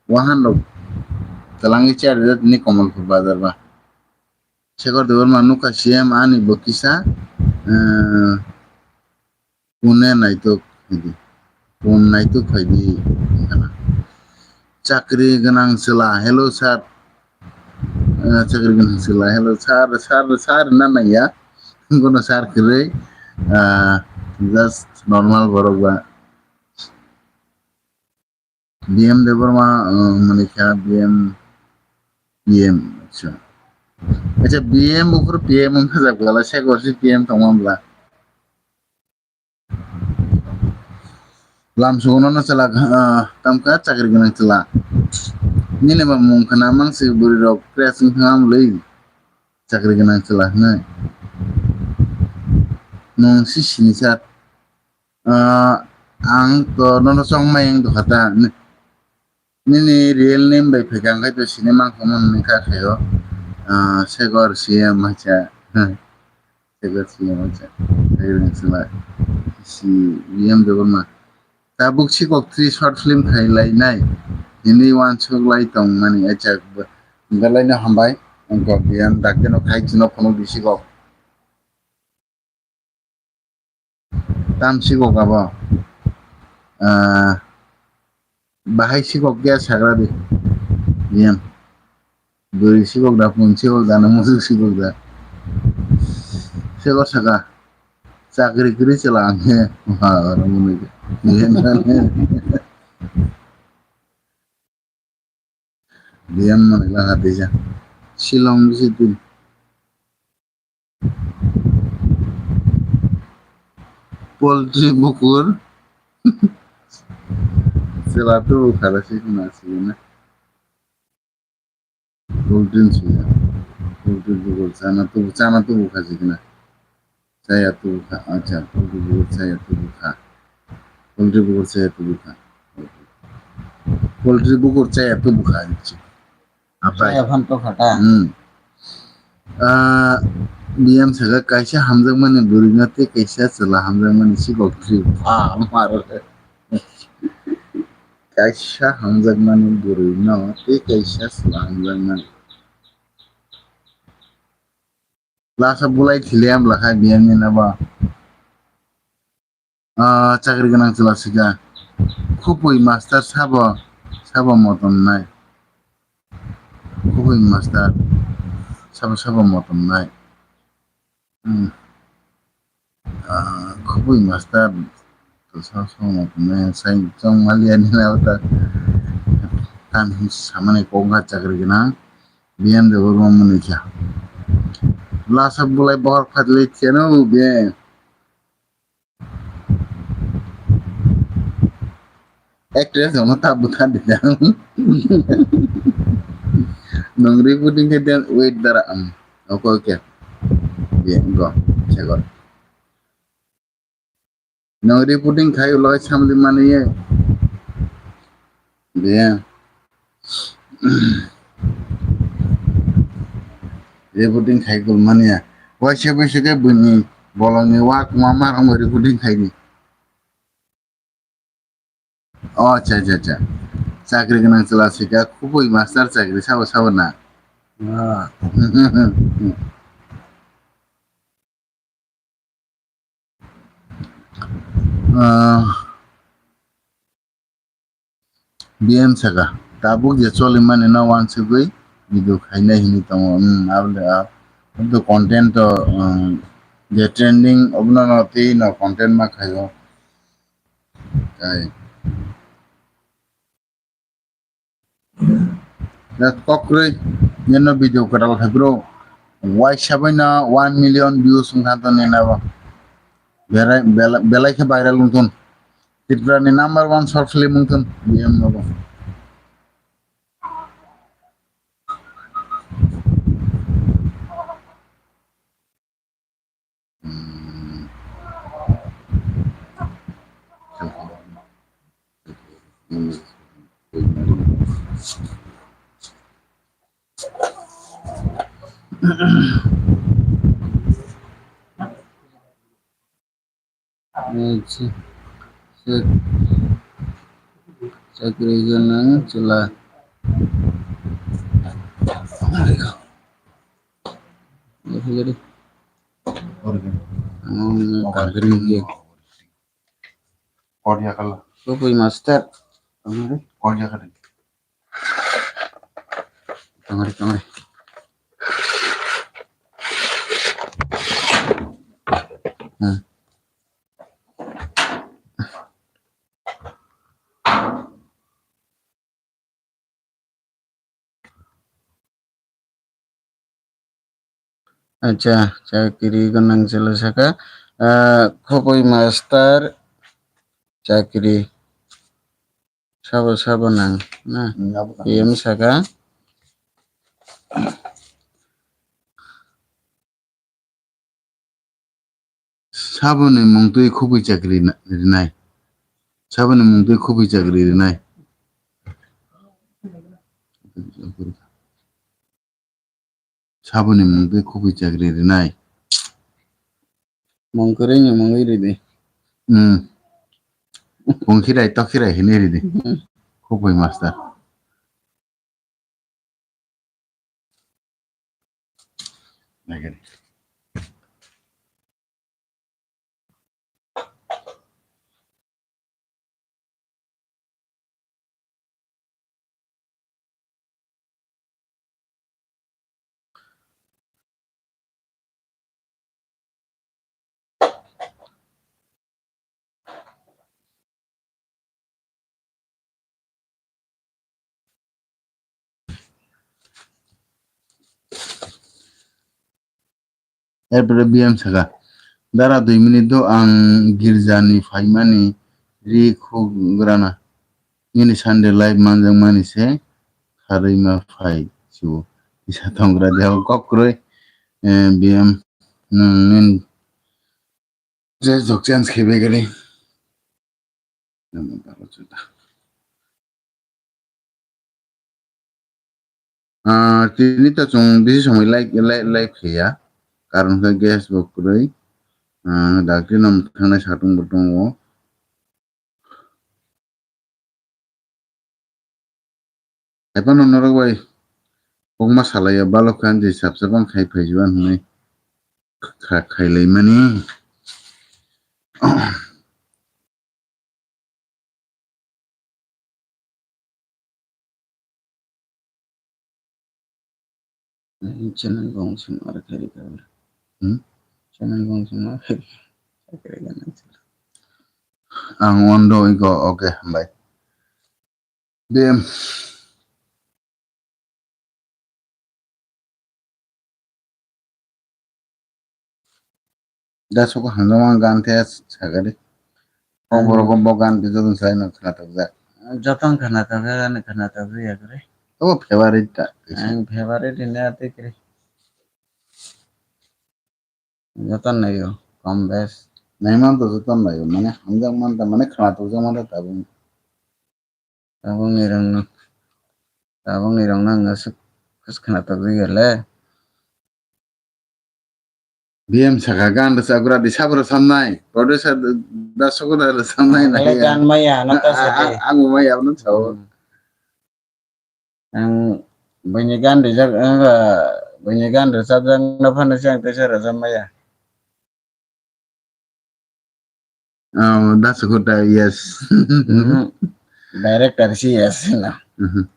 wahan rok. Talangi chair ni Kamalpur bazar ba. Sekar Debbarma nukha C M ani bo kisa, eh, Pune naitok phaidi. Pune naitok phaidi. Chakri gwnang chwla, hello sir. Eh, chakri gwnang chwla, hello sir, sir, sir na naiya. Kono sir kwrwi. Ah, just normal borok ba. B M Debbarma, uh, mani kha B M, P M, acha. Acha, B M buphuru P M wngkha jak bwla, sek borsi P M tongma bwla. Lamsugo no chwla, uh, tamkha chakri gwnang chwla. Nini ba mung khna mangsi bwrwi rok crash wngkha amlwi chakri gwnang chwla hwnwi. Nwng si sini sat. Ah, ang to nono chongmai wng dokha ta. Ni-, nini real name bai phaikha, ang khai to sini mankha mon ni kha khaio. Ah, Segor C M acha. Segor C M acha. Segor sila. Si B M Debbarma. Tabuk sikok three short film khai lai nai. Hini wansuk lai tong mani acha. Belai no hambai. Ang ko B M dakte no khai chino phunuk di sikok. Tam sikok abo, ah, Bahai sikok ya sagra di. Yan. Bwrwi sikok da, pun sikok da, na musuk sikok da. Sikok saka. Chakri kwrwi chwla ang khe. Wah, oro mwnwi. Yan. Biyan mwnwi la ha tisa. Shillong bisi twi. Poultry bukur. Sela tu khara si kuna si na. Poultry suya. Poultry bukur chana tu, chana tu bukha si kuna. Chaya tu bukha, acha, poultry bukur chaya tu bukha. Poultry bukur chaya tu bukha. Poultry bukur chaya tu bukha. Apai. Saya phan to khata. Hmm. Ah, biyam saka kaisa hamjakmani bwrwino tei kaisa chwla hamjakmani sikok thwi. Ah, mar. Kaisa hamjakmani bwrwino tei kaisa chwla hamjakmani. Lasa bulai thili amla kha biyamni nabo. Ah, chakri gwnang chwla sika. Khupui master sabo, sabo motom nai. Khupui master sabo, sabo motom nai. Hmm. Ah, khupui master to sabo, sabo motom nai. Sai chong maliya ni na uta. Tan samani kok ga chakri gwnang. Biyam de oro mani kha. Lasa bulai bohor khatli cheno be. Actress jono ta bwtha di da. Nong reporting khe den wait dara am. Okay, okay. Ye, go. Chego. Nong reporting khai ulo samli mani ye. Ye. Reporting khai gul mani ya. Waisa waisa khe bini bolongni wak mama rong reporting khai di. Oh, acha, acha, acha. Chakri gwnang chwla sika, khubui master chakri sabo, sabo na. Ah. Ah, B M saka, tabuk je choli mani no wansugwi video khainai hinwi tongo. Hmm, abole, ah, abole content to, um, je trending, obono no tei no content ma khaio. Ai. Da kokrwi, nino video kwtal khai bro. Waisa bai no one million views wngkha to nina bo. Berai, bela-, belai khe viral wngthun. Tripura ni number one short film wngthun, B M no bo. Acha. Chak-, chakri gwnang chwla. Ano kagri ye. Kodia kala. Kopoi master. Kodia kala. Tangari, tangari. Hmm. Acha, chakri gwnang chwla saka, ah, khopoi master chakri. Sabo, sabo nang, na? Hmm, abo nang. P M saka. Saboni mung twi khubui chakri na-, rinai. Saboni mung twi khubui chakri rinai. Saboni mung twi khubui chakri rinai. Mung kwrwi ni mungwi ridi. Hmm. Pung khirai, tok khirai hinwi ridi. Hmm. Khubui master. Erpore B M saka, "Dara dui minute do, ang girja ni phaimani ri khugrana. Nini Sunday live manjakmani se kharwi ma phai chuo." Kisa thongra de kok kwrwi, eh, B M nwng nini dress rok change khai bai gari. Ah, tini to chwng bisi somoi live, live, live khaiya. Karon khe guest bo kwrwi. Ah, dakti no mwthangna satung bo tongo. Haiphano norok bai kokma salaiya, balok khe ani sabsabang khai phaijiba hinwi kha-, khailaimani. Channel bong sing oro khe recover. Hmm? Channel bong sing oro khe recover. Ang on do iko, okay, hambai. B M. Da suku hamjakma gan the sagari. Kok borok bo gan bijak wng sai no khwnatok jak. Joto wng khwnatok jak, ani khwnatok jak ya kwrwi. Obo favorite ta. Ang favorite hwnwi atwi kwrwi. Joto naio, kom bes. Naiman to joto naio, mane hamjak man ta, mane khwnatok jak man ta tabuk. Tabuk ni rang no, tabuk ni rang no ang aswk khwnatok jak ya le. B M saka gan rwchapgra di, sabo rwchapnai, producer da suku da rwchapnai na. Ang le gan maya, ano ta sa di. Ang bo maya, ano sao. Hmm. Ang buini gan rijak, ang, buini gan rwchapjak no phano se ang teisa rwchap maya. Oh, da suku da, yes. Mhm. Director si yes na. Mhm.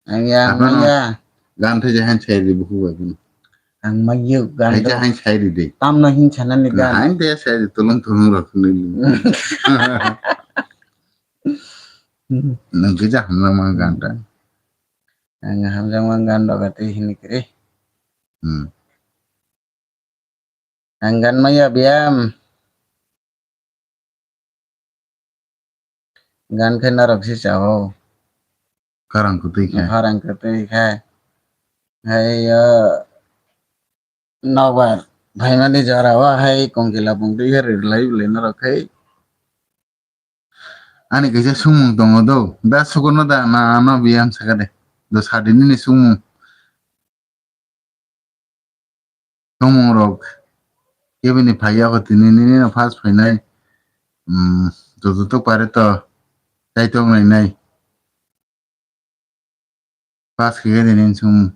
Ang ya, ang maya. Gan thaisa hain sai di buku bai. Ang mayo gan. Thaisa hain sai di de. Tamno hin sana ni gan. Hain thaisa sai di, tulung tulung rok ni. Nang kisa hamjakma gan ta. Ang hamjakma gan rok atwi hini kwrwi. Hmm. Ang gan maya B M. Gan khe norok si chao. Karang kwtwi khe. Karang kwtwi khe. Hai, uh, nobar phaimani jora o hai kongkila pungtwi khe rilai bilai norok khai. Ani kaisa sumung tongo do. Da sukurno da na ano B M saka de. Do sadi nini sumung. Sumung rok kebini phaiya kho tini nini no first phainai. Hmm, joto to pare to. Kaitok nainai. Pass khe de nini sung.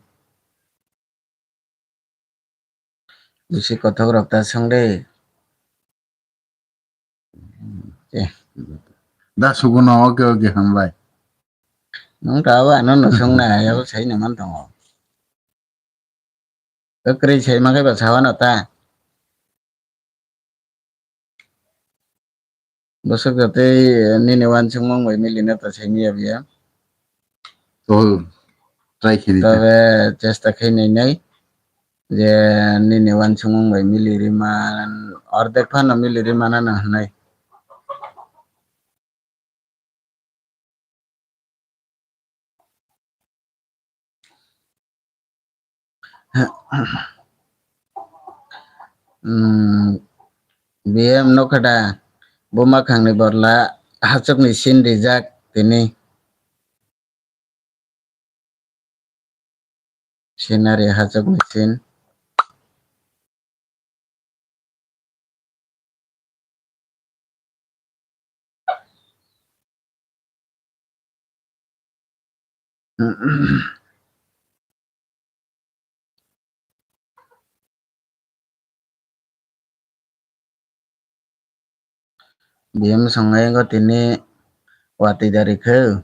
Bisi kothok rok ta sung de. Eh. Da suguno, okay, okay, hambai. Nung ta abo ano no sung na, abo sai na man tongo. Kwkrwi sai ma khe ba sawa no ta. Bwswk jotwi nini uansukmung bai milina ta saimaya biya. To try khe nai ta. Tobe chesta khai nainai je nini uansukmung bai mili rima, ordek phano mili rima nana hwnwi. Hmm, B M nokha da, buma khangni borla hachukni sin rijak tini. Sinari hachukni sin. B M songnai wngkha tini watwi dari khe.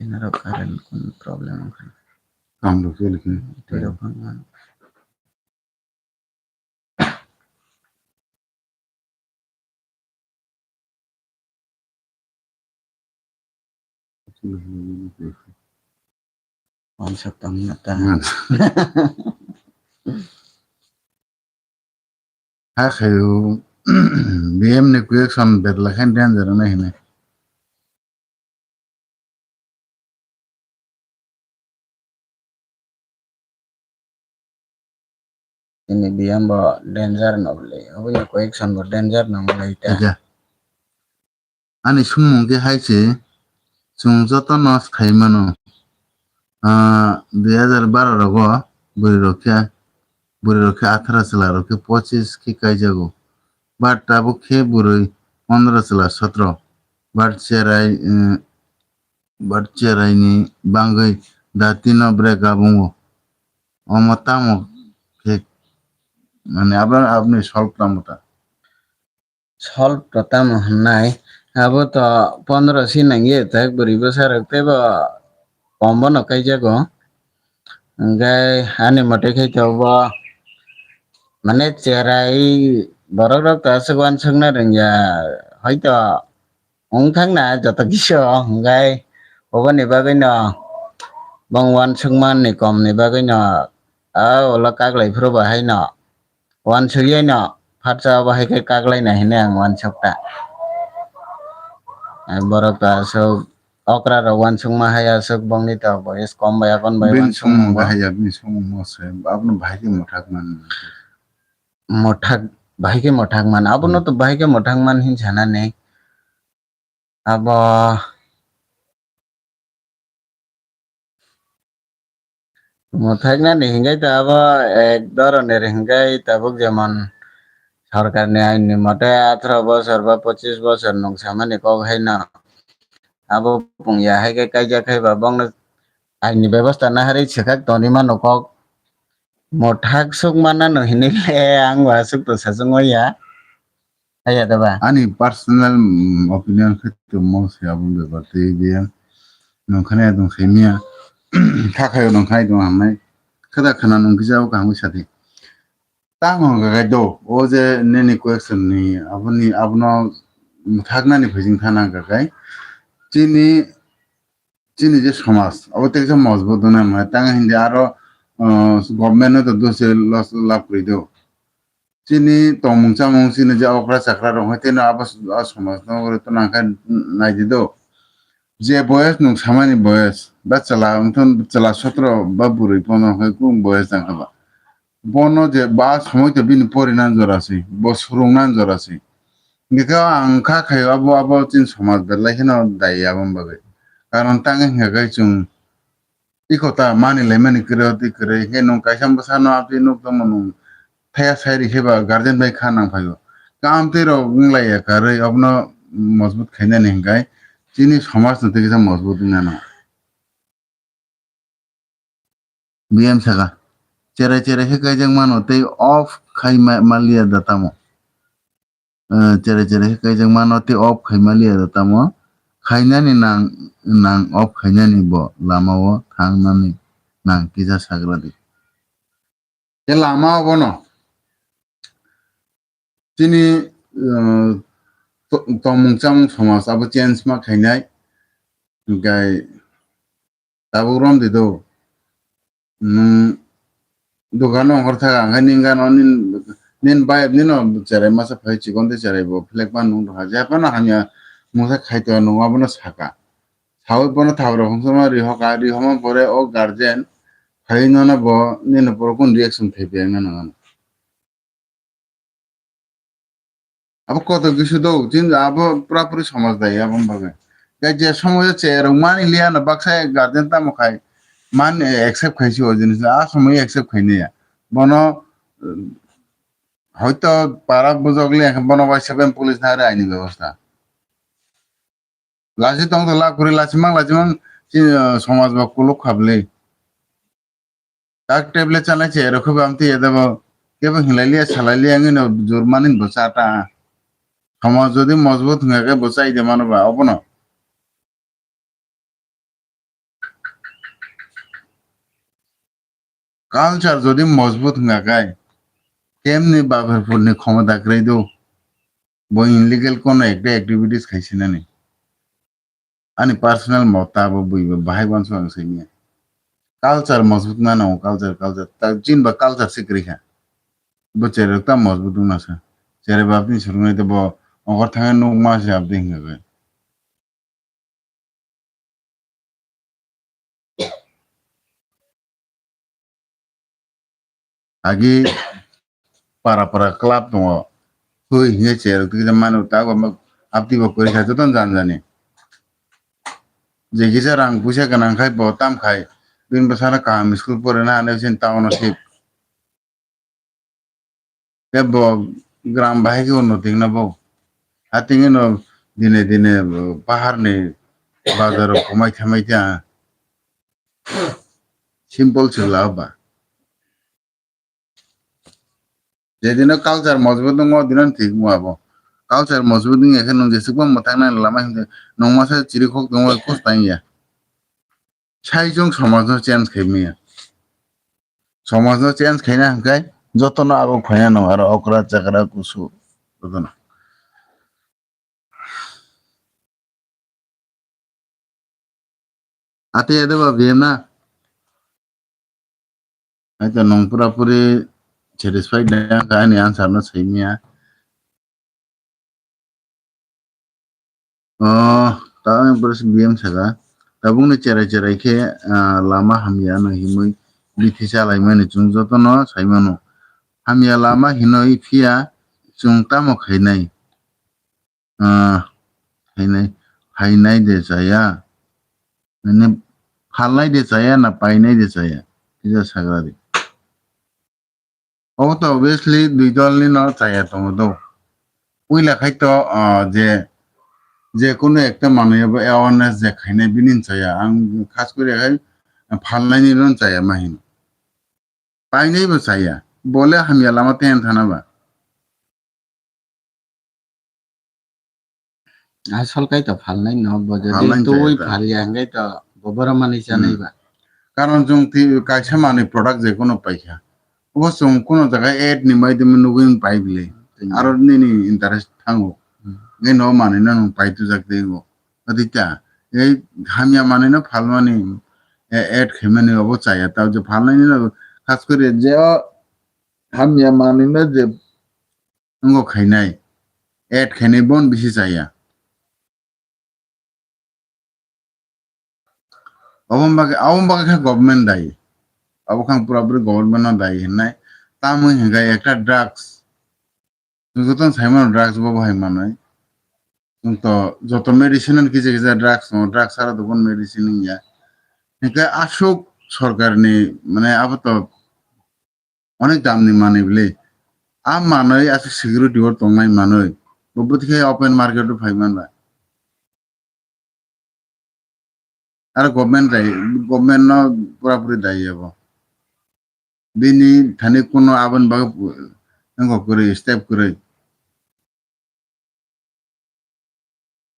Naro current kun problem wngkha. Tang rok khe likhe. Twi rok wngkha. Wansa tongna ta. Hmm. Ha khayo, B M ni question betla khe danger wngna hini. Ini B M bo danger no le, obo ya question bo danger no le ta. Acha. Ani sumung khe hai se, chwng jotono sai mano, ah, dui hajar baro rogo bwrwi rok khe, bwrwi rok khe atharo chwla rok khe pochis khe kaijago. But tabuk khe bwrwi pondro chwla sotro. But cherai, eh, but cherai ni bangwi dati no break up wngo. Omo tamo khe, mane abo, aboni solve tamo ta? Solve to tamo hwnnai, abo to pondro si nangya tak bwrwi bwsa rok teibo kom bono kaijago. Hwnkhe ani mote khe to bo mane cherai borok rok to aswk uansukna rwngya, hoito wng thangna joto kisa hwnkhe oboni bagwino bong uansukmani komni bagwino a ulo kaklai phuru bo haino. Uansukya no, phatsa abo hai khe kaklai nai hinwi ang uansuk ta. Ai borok to aswk okra rok uansukma hai aswk bongni to boyes kom bai akon bai bini uansukma songmung bo. Bahai ya, bini songmung se, abono bahai khe mwthak man. Mwthak, bahai khe mwthak man, abono hmm to bahai khe mwthak man hin sanani. Abo mwthaknani hinkhai to abo ek dhoronir hinkhai tabuk jemon sorkarni ainni mote atharo bosor ba pochis bosor nwng samani kok haino abo pungya hai khe kaijak hai ba bongno ainni bebosta naharwi swkak tonwi mano kok. Mwthak suk manna no hinwi le ang bo aswk to sachwng ya. Haiya da ba? Ani personal, mm, opinion khe tongmo se abo bebak tei biya. Nongkhani adong khaimiya. Kha khayo nongkhani adong hamnai. Khada khana nong kisa o kaham sadi. Tamo gagai do. O je nini question ni aboni abono mwthaknani phajing thana gagai. Chini, chini je somaj abo teksa mojbut wngna nai. Tang hindi aro, uh, government no to dose loss lab kwrwi do. Chini tongmung chamung chini je okra chakra rok hai tei no abo s-, a somaj no oro to nang khe nai di do. Je boyes nwng samani boyes ba chwla wngthon chwla sotro ba bwrwi pono hai kung boyes nang kha ba. Bono je ba somoi to bini pori nan jora si, bo surung nan jora si. Hingke ang kha khayo abo, abo chini somaj belai kheno dai aboni bagwi. Karon tang wngkha khe chwng Iko ta mani lai mani kwrwi, twi kwrwi. Khe nwng kaisa bwsano amtwi nuk tongmo nwng thaya sai rikhe ba guardian bai kha nang phaio. Ka amtwi rok wng lai ya karwi, obono mojbut khainani hwnkhe chini somaj no tei kisa mojbut wngna nang. B M saka, cherai cherai khe kaijak mano tei off khai ma-, maliya da tamo. Eh, cherai cherai khe kaijak mano tei off khai maliya da tamo. Khainani nang, nang off khainani bo lama o thangnani nang kisa sagra di. Tei lama o bono chini, eh, to-, tongmung chamung somaj abo change ma khainai. Hingkhai tabuk rom di do. Nwng dogan o ongkhor thaga, hwnkhe nini gana o nini, nini bayap nini o cherai masa phai chikon tei cherai bo phlek phano nwng rwkha. Je phano hamya mungsa khai tongo, nwng abono saka. Saui bono thabrok hwnkhoma rihoka, rihoma pore o guardian phai nono bo nini borok kunu reaction khai paiya wngna nang ano. Abo koto kisu do, chini abo pura puri somaj dai aboni bagwi. Tei je somoyo che rwngmani liya no baksa guardian tamo khai man accept khai si o jinis, a somoyo accept khai naiya. Bono, eh, hoito para bujok liya khe bono waisa ben police na hari aini bebosta. Lachi tong to lab kwrwi, lachi mang, lachi mang, chini, eh, somaj bo kuluk kha bwlwi. Tak tablet chanai che rw khe bo amtwi ya debo kebo hinlai liya salai liya wngwi no jur mani bo cha ta. Somaj jodi mojbut wngya khe bo chai de mano ba obono. Culture jodi mojbut wngkha khe, kemni Baberpurni khomota kwrwi do, bo illegal kono ekta activities khaisinani. Ani personal mota bo buibo bahai uansuk ang simi. Culture mojbut mano, culture, culture. Ta chini ba culture se kwrwi kha. Bo cherai ta mojbut wngna sa. Cherai bapni surungnai te bo ongor thangwi nuk ma se abdi hinga khe. Agi para para club tongo. Hui hinge cherok twi mano ta go abdi bo kwrwi kha joto janjani. Je kisa rang puisa gwnang khai bo tam khai. Bini bwsano kaham school porina hinwi sin town o sip. Tei bo gram bahai khe unnoti wngna bo. Hatingno dine dine paharni bazaro komai thamai ta. Simple se la ba. Jedino culture mojbut wngo, odino thik wngma bo. Culture mojbut wngya khe nwng jesukma mwthang nang lama himde nwng masa chiri khok tongma kos tangya. Sai chwng somajno change khai manya. Somajno change khaina hwnkhe jotono abo khaina nang aro okra chakra kusu jotono. Ate ede ba biyem na. Haito nong pura puri satisfied na ka ani answer no sai manya. Oh, ta ang pura biyem saka. Tabuk ni cherai cherai khe, ah, lama hamya no himui bithi chalai mani chwng jotono sai mano. Hamya lama hinoi phiya chwng tamo khainai. Ah, phainai, phainai de chaya. Nini phalnai de chaya na painai de chaya? Kisa sagra di. Obo to obviously dui dol ni no chaya tongo do. Puila khai to, ah, je, je kunu ekta manwi abo awareness je khainai bini chaya. Ang khas kori khai phalnai ni no chaya ma hino. Painai bo chaya. Bole hamya lama ten thana ba. Asol kai to phalnai no, bo jodi Phalnai twi chaya ta. Phalya hwnkhe to bo boro manwi chanai Hmm. Ba. Karon chwng twi kaisa manwi product je kono paikha. Obo chwng kono jaga ad ni maidhome nugwi pai bile. Hmm. Aro nini interest thango. Hmm. Nge no manwi no nwng pai tujak tei bo. Adita, ei hamya manwi no phalmani, e, ad khaimani obo chaya. Tao je phalnai no khas kori je o hamya manwi no je Wngo khainai, add khainai bon bisi chaya. Obo bagwi, obo bagwi kha government dai. Obo khang pura puri government no dai hinai. Tamwi hinkhe ekta drugs. Joto sai mano drugs bo bahai manwi. Chwng to joto medicine no kisa kisa drugs tongo, drugs sara to bon medicine wngya. Hinkhe aswk sorkar ni mane abo to Onek dam ni manwi bwle. A manwi aswk security o tongnai manwi. Bo bwtwi khe open market o phai manba. Aro government dai, government no pura puri dai abo. Bini thani kuno aboni bagwi pu-, wngkha kwrwi, step kwrwi.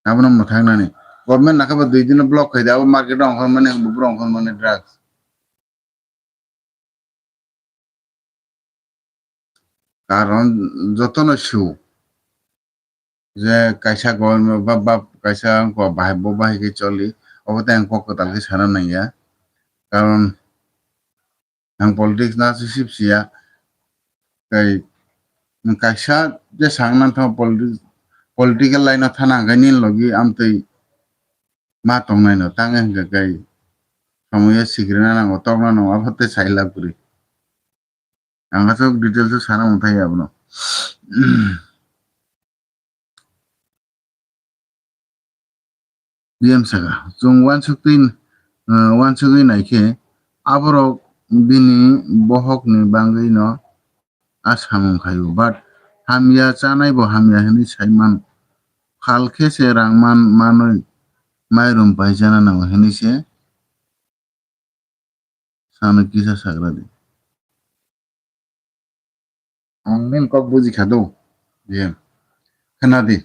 Abono mwthang nani. Government nakha ba dui dino block khai di, abo market o ongkhor mani, bubur ongkhor mani drugs. Karon jotono sio je kaisa government ba, ba kaisa ko bahai bo bahai khe choli, obo tei ang kok kwtal khe sana nangya. Karon ang politics na sisip siya. Tei kaisa je sang nang thango politi-, political line o thana hwnkhe nini logi amtwi ma tongnai no, tang hwnkhe kai samuya sikrina nango, tokna nango, abo tei sai lab kwrwi. Ang aswk details o sana mung thai abono. P M saka, chwng uansuk twi, ah, uansugwi naikhe, aborok bini bohokni bagwino a samung khaio, but hamya chanai bo hamya hinwi sai mano. Phal khe se rang man, manwi mairum pai chana nango hinwi se Sano kisa sagra di. Ang nini kok buji kha do. Ye. Khna di.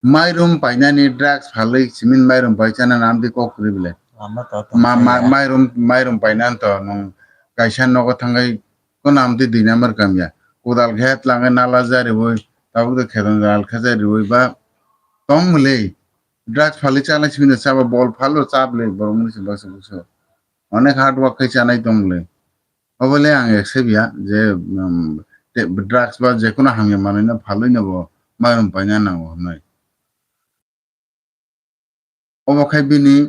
Mairum painani drugs phalwi simin mairum pai chana nam di kok kwrwi bwle. Ama to to Ma, ma, mairum, mairum painani to nwng kaisa nogo thangwi kono amtwi dui number kamya. Kodal khe tlangwi nala jariwi, tabuk de kheton jal khe jariwi ba tong mole. Drugs phalwi chanai sibini sabo bol phalo chap le borok mwnwi se baksa baksa. Onek hard work khai chanai tong le. Obo le ang accept ya je, um, te-, drugs ba jekono hamya manwi no phalwi no bo mairum paina nango hwnwi. Obo khai bini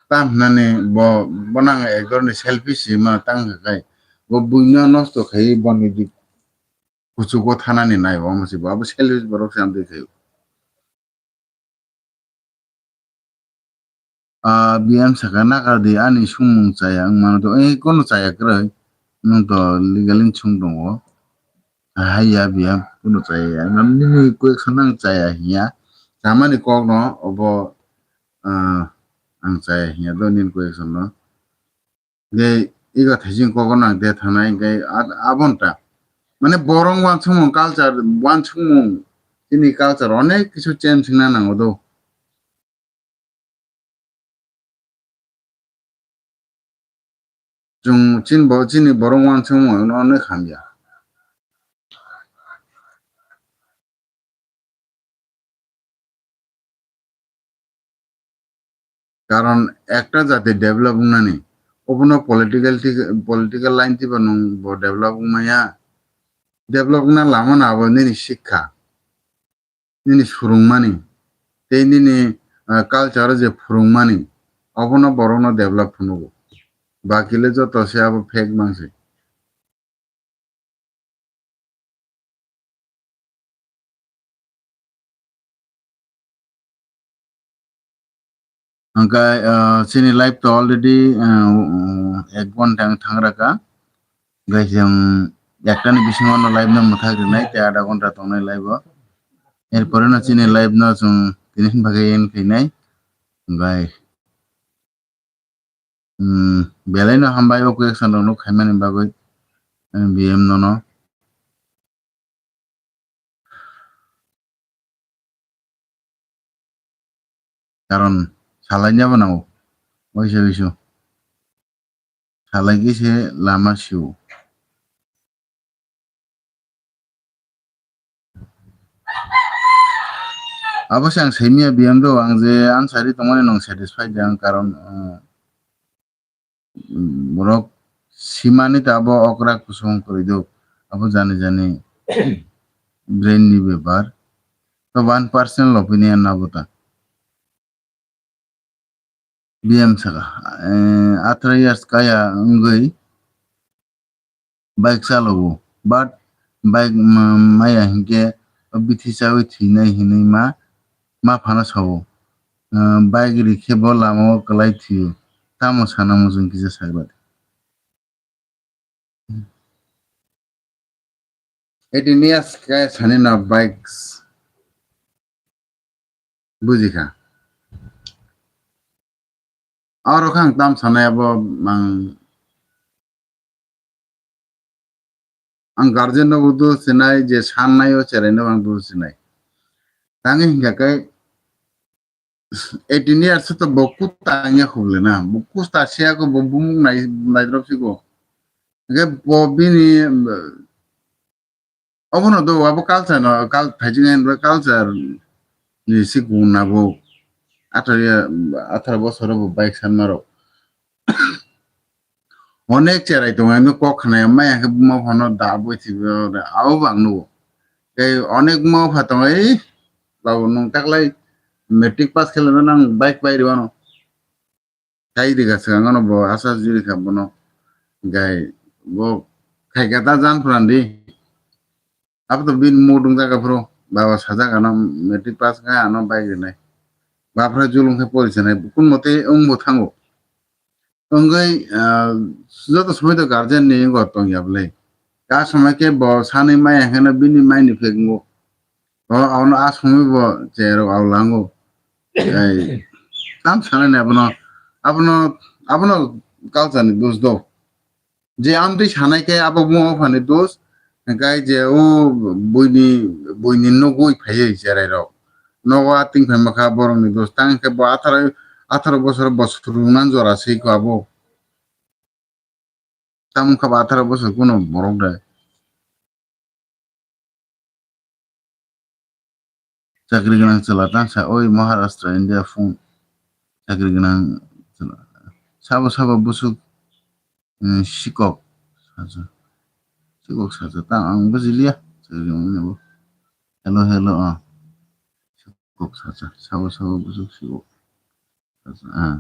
tam hwnani bo, bono ang ek dhoroni selfish si mano tang kha khai. Bo buino nosto khai boni di kuchugo thanani nai bo omo se bo abo selfish borok se amtwi khai. Ah, B M saka nakar di ani sumung chaya wng mano to, eh, kono chaya kwrwi. Nwng to legally sung tongo. Haiya B M, kono chaya ya. Nini question ang chaya hiya. Chamani kok no obo, ah, ang chaya hiya do nini question no. De ego thaising kok no ang de thanai hingke a-, abon ta. Mane borong wansukmung culture, wansukmung chini culture onek kisu change wngna nango do. Chwng chini bo-, chini borok uansukmung no hamya. Karon ekta jati develop wngnani, obono political thik-, political line thiba nwng bo develop wngmaya. Develop wngna lama no abo nini sikha. Nini swrwngmani tei nini, ah, culture-o je phwrwngmani, obono borokno develop phunukgo. Bakile joto se abo fake mangse. Hwnkhe, ah, chini live to already, ah, ek ghonta wng thangraka. Hwnkhe chwng ektani bisingo no live no mwthang rinai tei adha ghonta tongnai live o. Erpore no chini live no chwng tini bagwi end khainai. Hwnkhe, hmm, belai no hambai o question rok no khaimani bagwi, eh, B M no no. Karon salainabo nango, waisa wisu. Salaikhe se lama sio. Abo se ang saimanya B M do, ang je answer ri tongmani nwng satisfied de ang, karon, eh, borok simani ta abo okra kusung kwrwi do, abo jani jani brain ni bepar. To one personal opinion abo ta. B M saka, eh, atharo years kaya wngwi bike chalogo, but bike ma-, maya hinkhe o bithi chawi thwinai hinwi ma, ma phano sao. Eh, bike rikhe bo lamao kwlai thwio, tamo sana muchung kisa sakra. Eighteen years khe sani no bikes. Bujikha. Aro khe ang tam sanai abo ang, ang guardian no bo do sinai je sannai o cherai no ang do sinai. Tangwi hinkha khe eighteen years to bo kuta wngya khuble na, bo kuta siya ko bo bumung nai, naidrop siko. Hingke bo bini, obono do, abo culture no, kal-, thaijing hai hwnba culture ni sikung na bo atharo, atharo bosoro bo bike sanma rok. Onek cherai tongo, ang kok khna ya, maya khe buma phano da boi thibi, abo bo ang nugo. Tei onek buma pha tongo, "Ei, babu, nwng taklai matric pass khe laina nang bike pai rwano." Khai rikha swkang ano bo asa juri kha bono. Gai bo khai kha ta jan pran di. Abo to bini mood wng jaga phuru, baba sajak ano matric pass kha ano bike rinai. Baphra julung khe pori sanai, kun mote wng bo thango. Wngwi, ah, joto somoi to guardian ni wngwi tong ya bwle. Ta somoi khe bo sanwi maya hwnkhe no bini mind effect wngo. O, abono a somoi bo cherok au lango. Ai, tam sanani abono, abono, abono culture ni dos do. Je amtwi sanai khe abo buma phani dos, hwnkhe je o buini, buini nugwi phaiwi cherai rok. Nogo a ting phai makha borok ni dos, tang khe bo atharo, atharo bosor bo swrwngna jora se kho abo. Tamo wngkha ba atharo bosor kuno borok de. Chakri gwnang chwla tangsa, oi Maharashtra, India phone. Chakri gwnang chwla. Sabo sabo bwswk, eh, sikok saja. Sikok saja. Ta ang bujiliya. Chakri gwnang ni bo. Hello, hello, ah. Sikok saja. Sabo sabo bwswk sikok saja. Ah.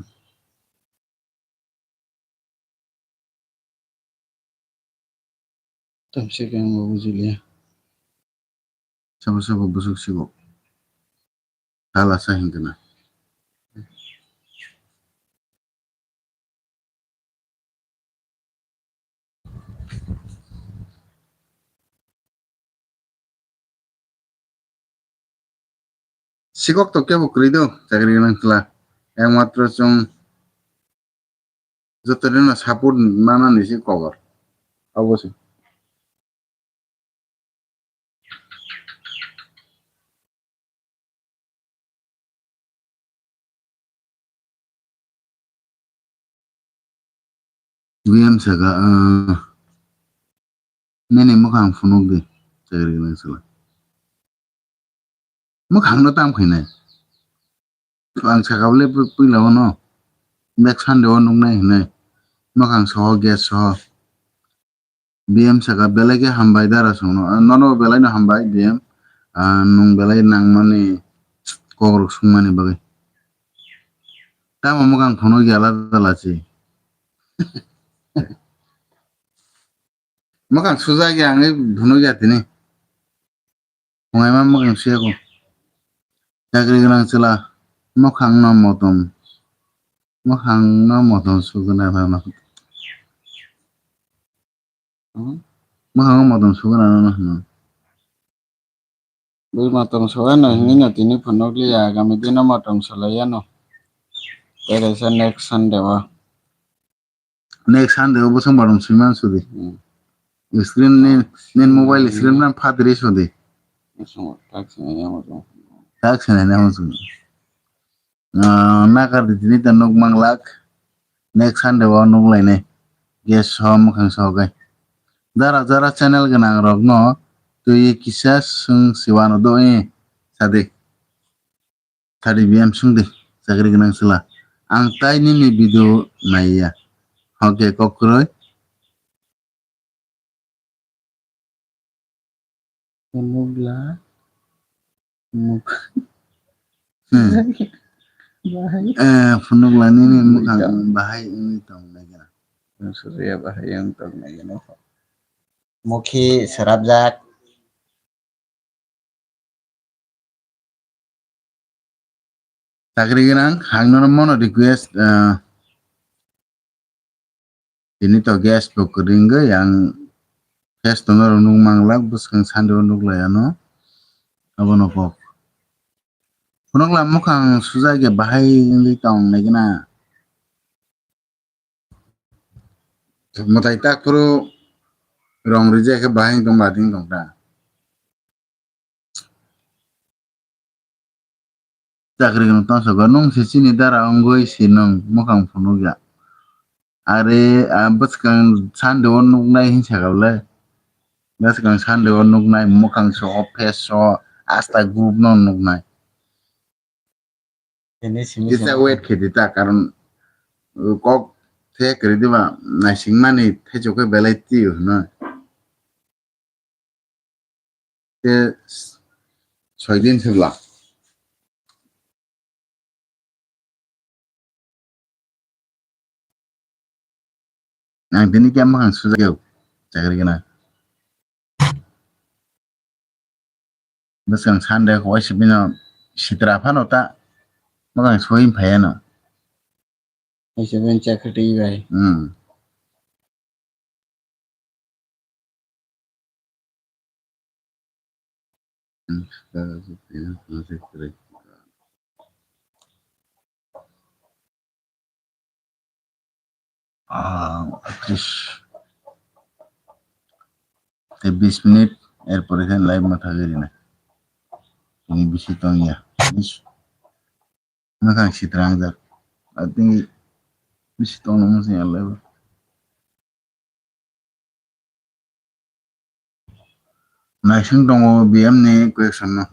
Tamsik ang bo bujiliya. Sabo sabo bwswk sikok. Hala sa hingkana. Sikok to kebo kwrwi do, chakri gwnang chwla. Ekmatro chwng joto rino support manani se kobor. Obo se. William saka, ah, nini mwkhang phunuk di, chakri gwnang chwla. Mwkhang no tam khainai. Ang saka bole pu-, puila o no. Next Sunday o nuknai hinai. Mwkhang soho, gas soho. B M saka belai khe hambai dara songno. Ah, nono belai no hambai B M. Ah, nwng belai nangmani kokrok sungmani bagwi. Tamo mwkhang phunuk ya lada lachi. Mwkhang sujak ya, ang phunuk ya tini. Phungaima mwkhang suya ko. Chakri gwnang chwla. Mwkhang no motom. Mwkhang no motom suguna rano. Hmm? Mwkhang no motom suguna rano hino. Bui motom sugano hini no tini phunuk liya, agami dino motom sulaiyano. Tei kaisa next Sunday o. Next Sunday o bwswk bottom swiman sudi. Hmm. Screen ni, nin mobile screen na phatri sudi. Bwswk tak sinai ya mo. Tak sinai na mo sudi. Ah, nakar di tini ta nuk manglak. Next Sunday o nuk lainai. Gas so mwkhang so gai. Jara jara channel gwnang rok no twi kisa swng siwano do e sadi. Thirty B M swngdi, chakri gwnang chwla. Ang tai nini video naiya. Hoke kok kwrwi. Phunukla. Muk. Hmm. Bahai. Eh, phunukla nini mukhang bahai wngwi tong nai gana. Suria bahai wng tong nai gana. Mukhi serapjak. Chakri gwnang, ang nono mono request, ah, tini to gas bo kwrwi wngwi, ang gas to norok nuk manglak, bwskang Sunday o nuk lai ano, abono kok. Phunukla mukhang sujak ya bahai wngwi tong nai gana. Mwtai tak phuru rong rijak khe bahai wng tong lading tong ta. Chakri gwnang tongsa go, nwng se chini dara wngwi si nwng mukhang phunukya. Are, ah, bwskang Sunday o nuknai hinsa kha le. Bwskang Sunday o nuknai mukhang soho, face soho, asta group no nuknai. Tini simi kisa simi wait khe di ta, karon, uh, kok the kwrwi diba, naisingmani thaichuk khe belai twi hwnwi. Khe s-, soi din se bla. Ang tini khe mukhang sujak ya, chakri gwnang. Bwskang Sunday khe waisa bini sitra phano ta mukhang soi phai ano. Waisa bini chakri twi bai. Hmm. Ah, tris. Tei bis minit, er pore khe live ma thagwi rina. Tini bisi tongya. Bis. Mwkhang sitra wngjak. Atini bisi tongno mwsing ya live. Naising tongo B M ni question no.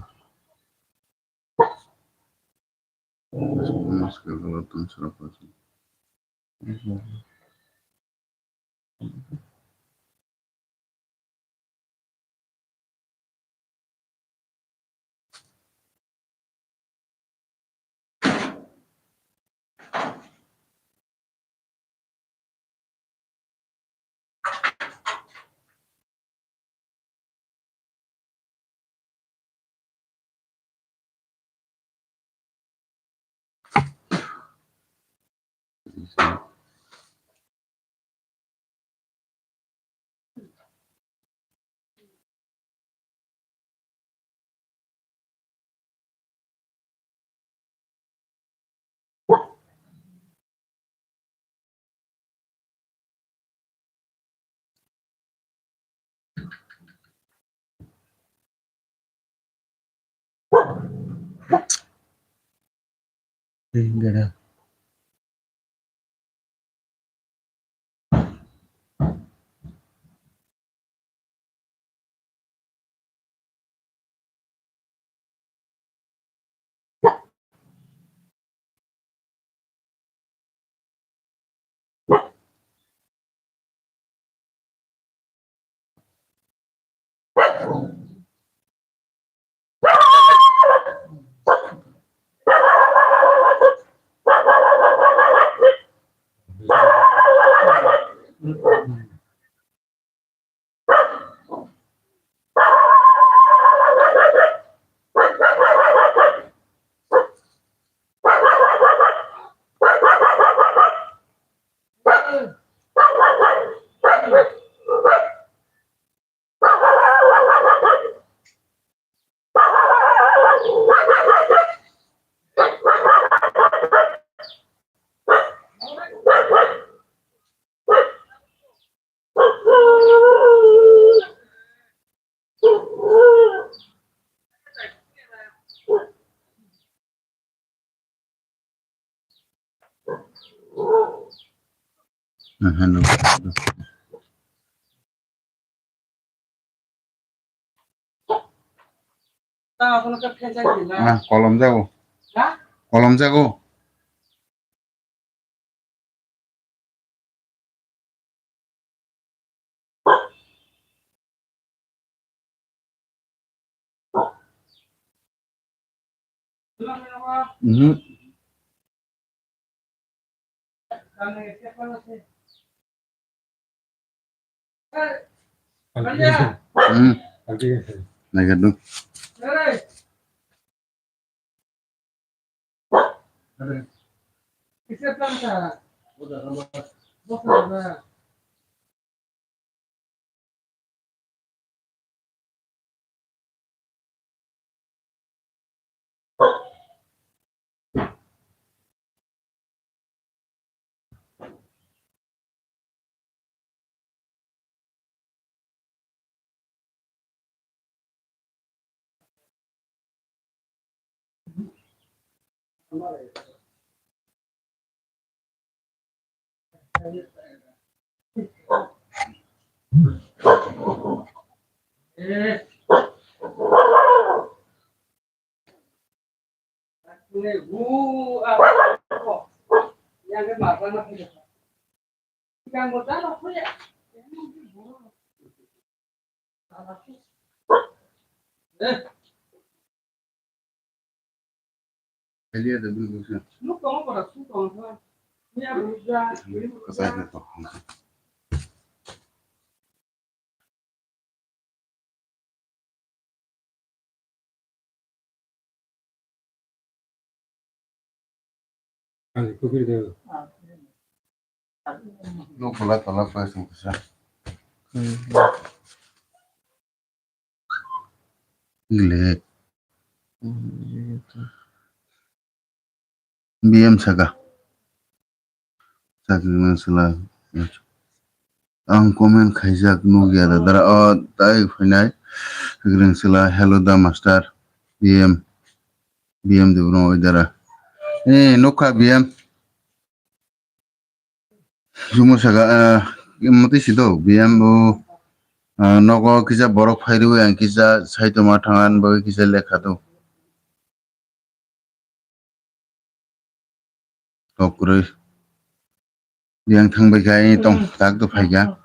Ah, kolom jago. Kolom jago. Mhm. Hmm. Naikhe dun. Nuk pula tola pula sung kisa. Gile. B M saka. Sakni sala. Ang comment khaijak nukya da dara. O, tai phainai. Sakni sala, hello da master. B M. B M de bro, oi dara. Eh, nukha B M. Jumo saka, ah, mati sido, B M o. Ah, nogo kisa borok phai rwi ang kisa saitoma thang ani bagwi kisa lekha do. Kok kwrwi. Yang thang bai kha, eh, tong, tak do phai kha.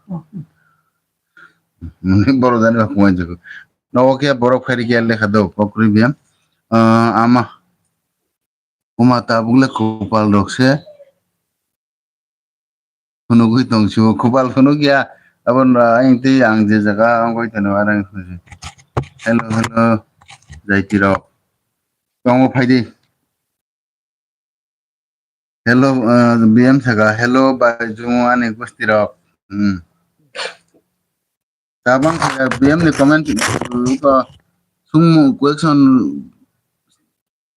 Mune borok jani ba kuwan jago. Nogo khe borok phai rwi khe lekha do, kok kwrwi biyang. Ah, ama. Uma tabuk le kopal rok se. Phunugwi tong sio, kopal phunuk ya. Abo no, ang tei ang je jaga ang goi tano arang. Hello, hello, jaiti rok. Tongo phai di. Hello, uh, B M saka, hello, bai jumo ani gusti rok. Hmm. Tabang kaya B M ni comment, uh, ko sungmu question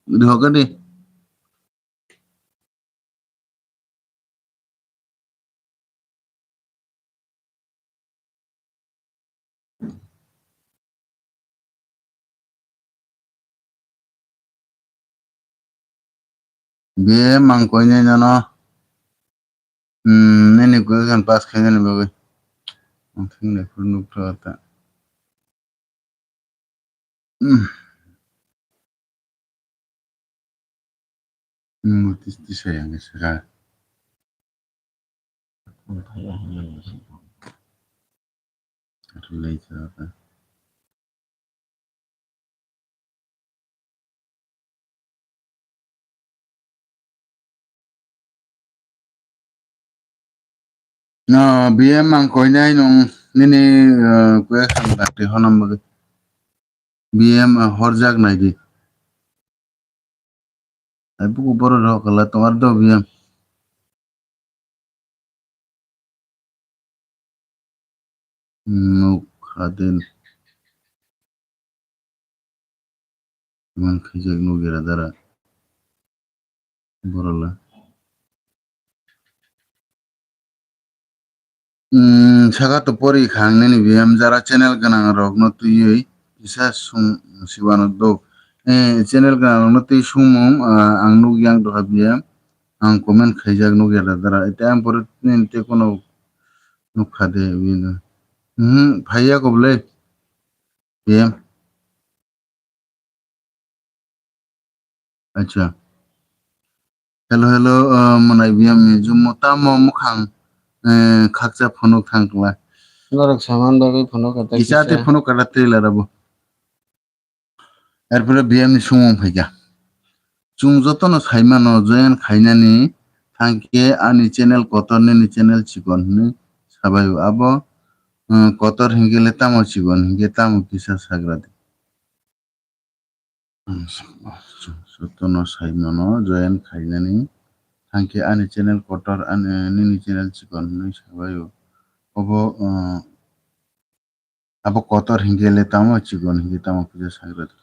rihoka di. Be mang koinai nono. Hmm, nini question pass khainani bagwi. Ang thwngni phuru nukthok ta. Hmm. Hmm, tis-, tisai ang saka. Relate saka. No, B M ang koinai nung nini, uh, kuya khamda twi honam bagwi. B M, uh, horjak nai di. Ai buku borok rok kala tongar do B M. Nuk hadin. Man khijak nuk era dara. Borola. Hmm, saka to pori khang nini B M jara channel gwnang rok no twiwi kisa sung siwano do. Eh, channel gwnang rok no twi sungmung, ah, ang nuk yang doha B M. Ang comment khaijak nuk ya dara. Ete ang pore nini te kono nuk kha de bino. Hmm, phaiya ko bole. B M. Acha. Hello, hello, uh, mwnai B M ni jumo tamo mukhang, eh, khakcha phunuk thang kla. Norok saman bagwi phunuk kata kisa te kisa. Phunuk kata trailer abo. Erpore B M ni sumung phaikha. Chwng jotono saimano join khainani thangkhe ani channel kotor nini channel chikon hwnwi sabaio. Abo, uh, kotor hinkhe le tamo chikon hinkhe tamo kisa sagra di. Jotono saimano join khainani thangkhe ani channel kotor ani, nini channel chikon hwnwi sabaio. Obo, uh, abo kotor hinkhe le tamo chikon hinkhe tamo kisa sagra di.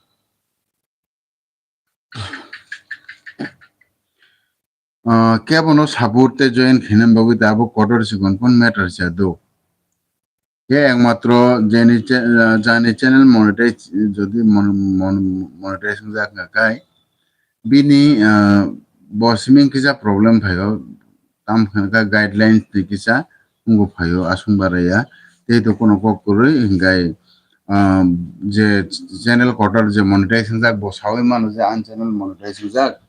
Ah, kebono support tei join khaina bagwi da abo kotor chikon kun matter cha do. Khe ekmatro jeni cha-, ah, jani channel monetize, jodi mon-, mon-, monetize wngjak kha khai, bini, ah, bo siming kisa problem phaio, tam kha guidelines ni kisa wngbo phaio, aswng baraya. Tei to kono kok kwrwi hinkhai, ah, je channel kotor je monetize wngjak bo sawi mano je ang channel monetize wngjak,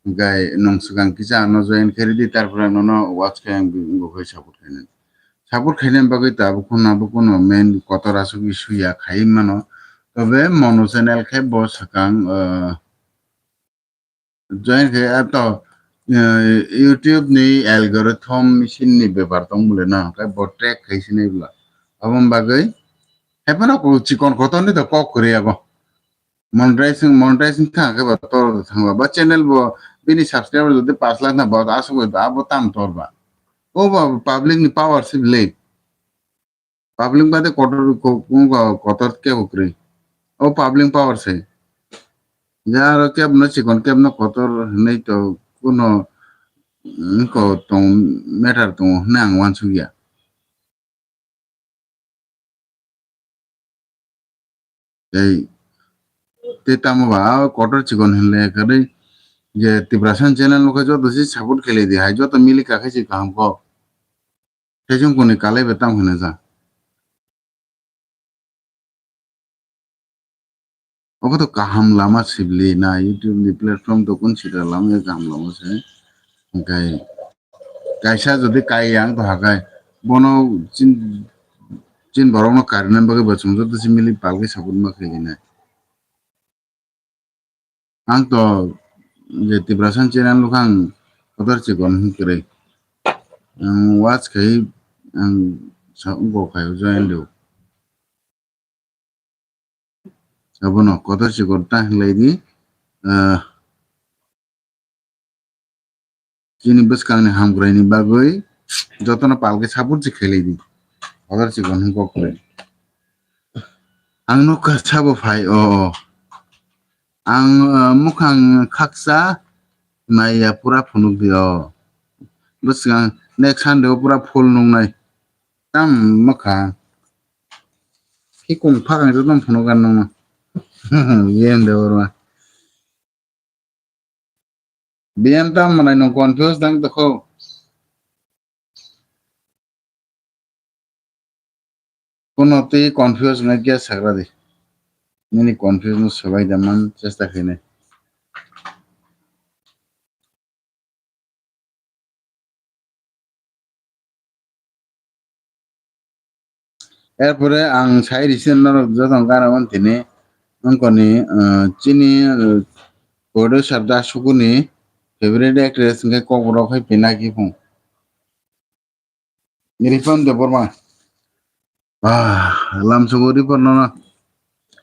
Gai nwng swkang kisa ano join khe ridi, tarpore ang nono watch khe ang bo khe support khainani. Support khainani bagwi tabuk khuna bo kuno main kotor aswk issue ya khai mano. Tobe mono channel khe bo swkang, ah, join khe, ah, to, ah, YouTube ni algorithm machine ni bepar tong bole na, khe bo track khai sinai bwla. Aboni bagwi, hephano chikon kotor ni to kok kwrwi abo. Monetizing, monetizing thang khe ba tor thang ba, ba channel bo bini subscriber jodi paanch lakh na ba aswk bai ba abo tam tor ba. O ba public ni power se bwle. Public bade kotor ko, ko, ko, kotor kebo kwrwi. O public power se. Ja aro kebo no chikon kebo no kotor hinwi to kuno, mm, ko tong matter tongo hinwi ang uansukya. Tei, tei tamo ba, a kotor chikon hinle kwrwi je Tiprasa channel nukha joto se support khlai di hai, joto mili kakhe se kaham kok. Tei chwng kuni kalai bai tamo hwnwi ja. Obo to kaham lama sibli na, YouTube ni platform to kun sida lama kaham lama se. Hwnkhe kaisa jodi kai ang to hakai bono chin, chin borok no karina bagwi bo chwng joto simi li palwi support ma khailina. Ang to je Tiprasa channel nukha ang kotor chikon hwn kwrwi. Ang watch khai ang sa-, ungkok khai join do. Abono kotor chikon ta hinlai di. Ah, chini bwskangni hamkraini bagwi jotono palkhe support se khailai di. Kotor chikon hwn kok kwrwi. Ang nukha sabo phai o, o. Ang, ah, mukhang khaksa naiya pura phunuk di o. Bwskang next Sunday o pura full nungnai. Tam mwkha. Khikung phakang joto phunuk gan nung. Yen de orma. Biyan tam manai nung confuse dang tokho. Kono twi confuse wngna khe sagra di. Nini confuse no swbai da man chesta khainai. Erpore ang sai risi norok joto gana on tini wngkoni, eh, chini, eh, producer da sukuni favorite actress hwnkhe kokborok hai Pinaki phung. Ripon Debbarma. Ah, lamsogo Ripon nono.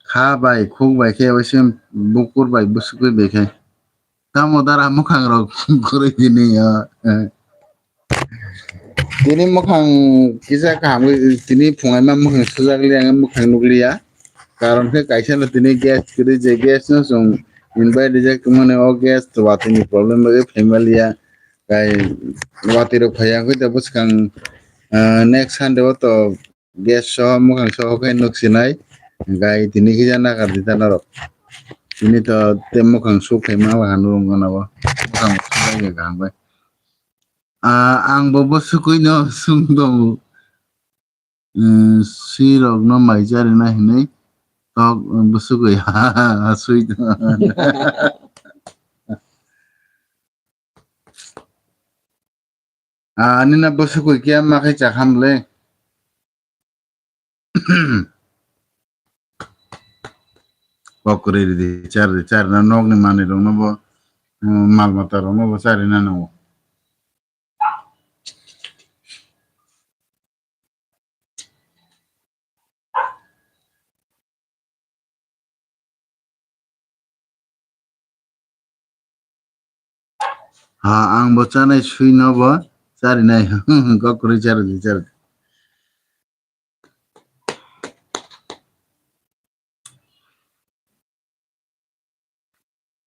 Kha bai, khuk bai khe, oisim bukur bai, busukui bai khe. Tamo dara mukhang rok khurui tini ya. Tini mukhang kisa kaham, tini phungaima mukhang sujak liya, mukhang nukliya. Karon khe kaisa no tini guest kwrwi je guest no chwng invite rijak tongmani o guest watwi ni problem bagwi phaima liya. Kai watwi rok phaiya hwnkhe bwskang, ah, next Sunday o to guest soho mukhang soho khe nuk sinai. Gai tini kisa nakar di ta norok. Tini to te mukhang suk khaima wngkha norok gana o. Mukhang suk khaima kaham bai. Ah, ang bo bwswkui no sung tongo. Eh, swi rok no mai chari na hinui tok bwswkui ha swi tongo. Ah, ani na bwswkui kiya ma khai cha kham le. Kok kwrwi ridi, char di, char na nokni manwi rokno bo, mm, mal mata rokno bo chari na nango. Ha, ang bo chanai swi no bo charinai. Kok kwrwi chari di, chari di.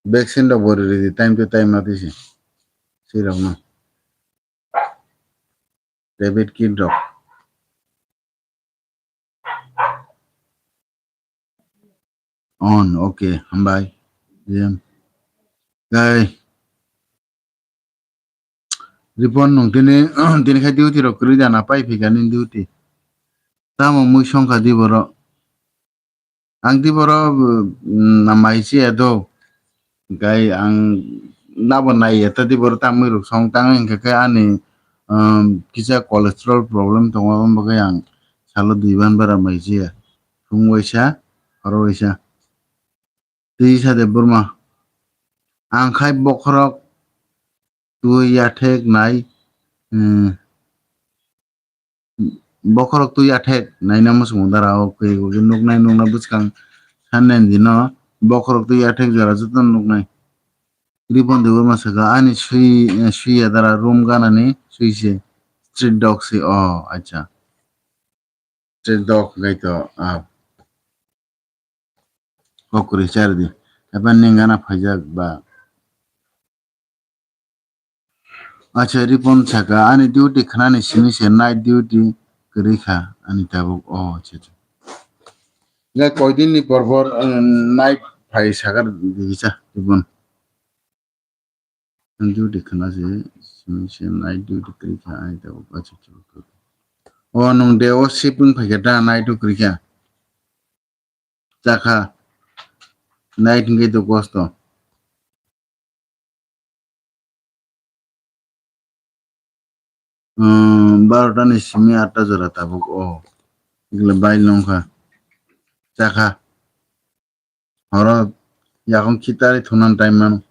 Vaccine rok bo riri di, time to time ma twi se. Swi rok no. Rabbit kit rok. On, okay, hambai. Jam. Kai. Ripon nung tini, tini khai duty rok kwrwi da na pai phika ni duty. Tamo mui songkha di borok. Ang di borok, mm, na mai se do. Gai ang nabo nai eta di borok ta mui rok song tang hingka khe ani, um, kisa cholesterol problem tongo, aboni bagwi ang salo dui ban bara mai se. Phung waisa, horo waisa. Twi sa de Burma. Ang khai bokhorok twi yathek nai, eh, bokhorok twi yathek nai na muchung dara o khe nuknai nukna bwskang sannen dino bokhorok twi yathek jora joto nuknai. Ripon de Burma saka ani sui, eh, sui ya dara room ganani sui se street dog se o acha. Street dog gai to, ah. Kok kwrwi chari di. Eba nengana phaijak ba. Acha, Ripon saka, ani duty khnani simi se night duty kwrwi kha, ani tabuk. Oh, acha, acha. Gai koidin ni por por, eh, night phai sakar di kisa, Ripon. Ang duty khna se, simi se night duty kwrwi kha, ani tabuk. Acha, acha, okay, okay. O, nwng de o shipping phai kha da, night o kwrwi kha. Chakha. Night hwnkhe to kosto. Hmm, barota ni simi atta jora tabuk o. Ikle bai longkha. Chakha. Horo yakung khitari thunan time mano.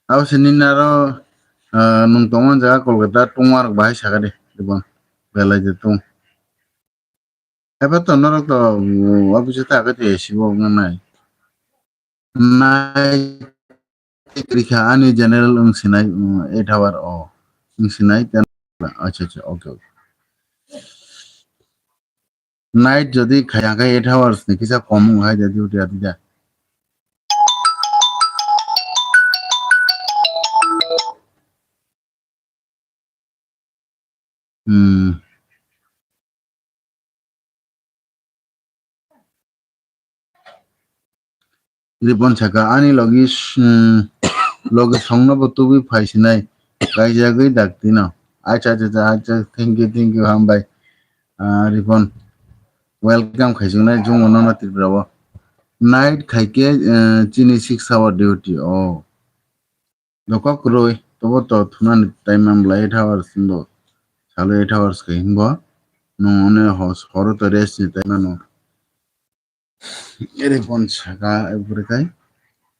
Abo se nini aro, ah, nwng tongma jaga Kolkata tungma rok bahai saka de, Ripon. Belai de tung. Eba to norok to, mm, office o ta khe te sibo wngnai. Nai Rikha ani general wng sinai, mm, eight hour o. Wng sinai ten. Acha, acha, okay, okay. Night jodi khaya khe eight hours ni kisa kom wng hai de duty ati da. Hmm. Ripon saka, ani logi, hmm, logi songno bo tubui phai sinai, kaijagwi daktino. Acha, acha, acha, acha, thank you, thank you, hambai. Ah, Ripon, welcome khaijaknai, jumbo nono Tripura o. Night khaikhe, eh, chini six hour duty, oh. Doka kwrwi, tobo to thunani time man bwlai eight hours hinbo. Salo eight hours khe hinbo. Nwng one hos-, horo to rest ni time mano. Ere phone saka, ebore khai.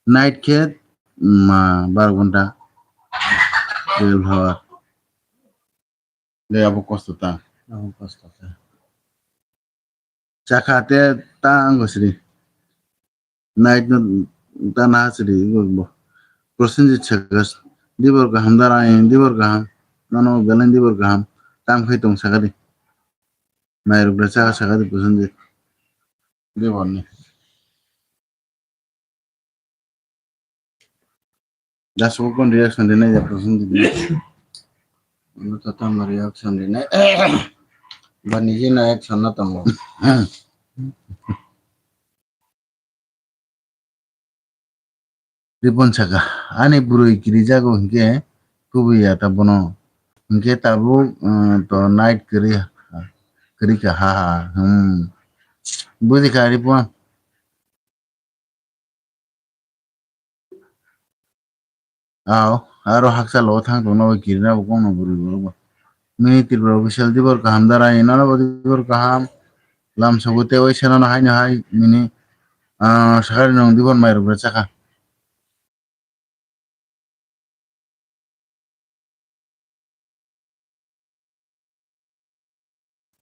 Night khe, ma, bar ghonta. Twelve hour. Le abo kosto ta. Abo kosto ta. Chakha te ta ango sri. Night no ta na sri, ibo bo. Prosenjit saka, dibor kaham dara, dibor kaham. Nono belen dibor kaham. Tam khai tong saka di. Mai rok da chakha saka di Prosenjit. Dibor ni. Jasukon reaction dinai ya Prosenjit ni. Ano to tamo reaction dinai. Ba niji na action na tongo. Ripon saka, ani bwrwi kirijago hinkhe kubui ya ta bono. Hinkhe tabuk, um, to night kwrwi, kwrwi kha ha ha. Hmm. Buji kha Ripon. Aw, aro haksa lo thang tongna bai kirina bo kono bwrwi borok bo. Mini Tripura official dibor kaham dara ino bo dibor kaham. Lam sogo te oi seno no hai no hai mini, ah, sakari nong dibor mai rok chakha.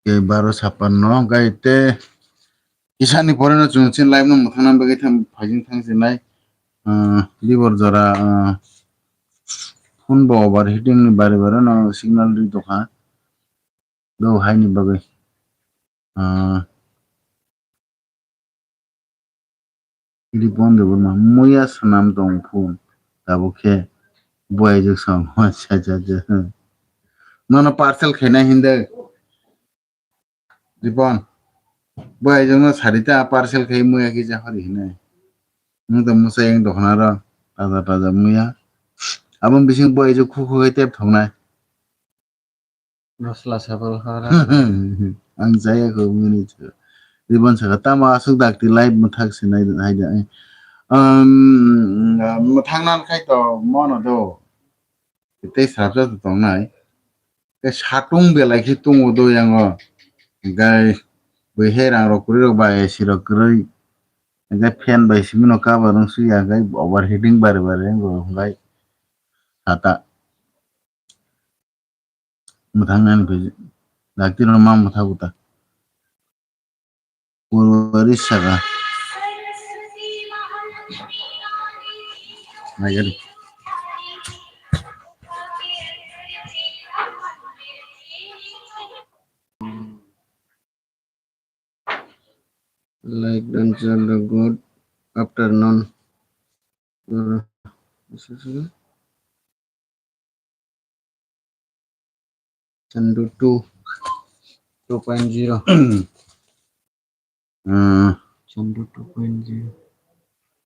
Ke baro sappanno, hwnkhe te kisani poreno chwng chin live no mwthangna bagwi tham, phaijing thang sinai, ah, dibor jora, ah, phone bo overheating ni bare bare no signal ri tongkha. Do haini bagwi. Ah, Ripon Debbarma, muya swnam tong phun, tabuk khe boyajwk song. Acha, acha, acha. Nono parcel khainai hinde. Ripon, boyajwk no sarita parcel khai muya kisa hori hinai. Nwng to mwsai wng dokhna ro, taja taja muya. Aboni bising boyajwk khu khu khai tep thoknai. Masla sabal hara. Ang saya ko mini cho. Ripon saka tamo aswk dakti live mwthak sinai hai da. Um, mwthang nan khai to mono do. Tei srapsa to tongnai. Tei satung belai khe tungo do yango. Gai bui hai rang rok kwrwi rok bai A C rok kwrwi. Gai fan bai simi no cover wng sui ya gai overheating bare bare wng gai sata. Mwthang nani phaidi. Dakti rok ma mwthago ta. Purwari saka. Nagari. Like dan channel, good afternoon. Uh, Chandu two, two point zero. Hmm. Chandu two point zero.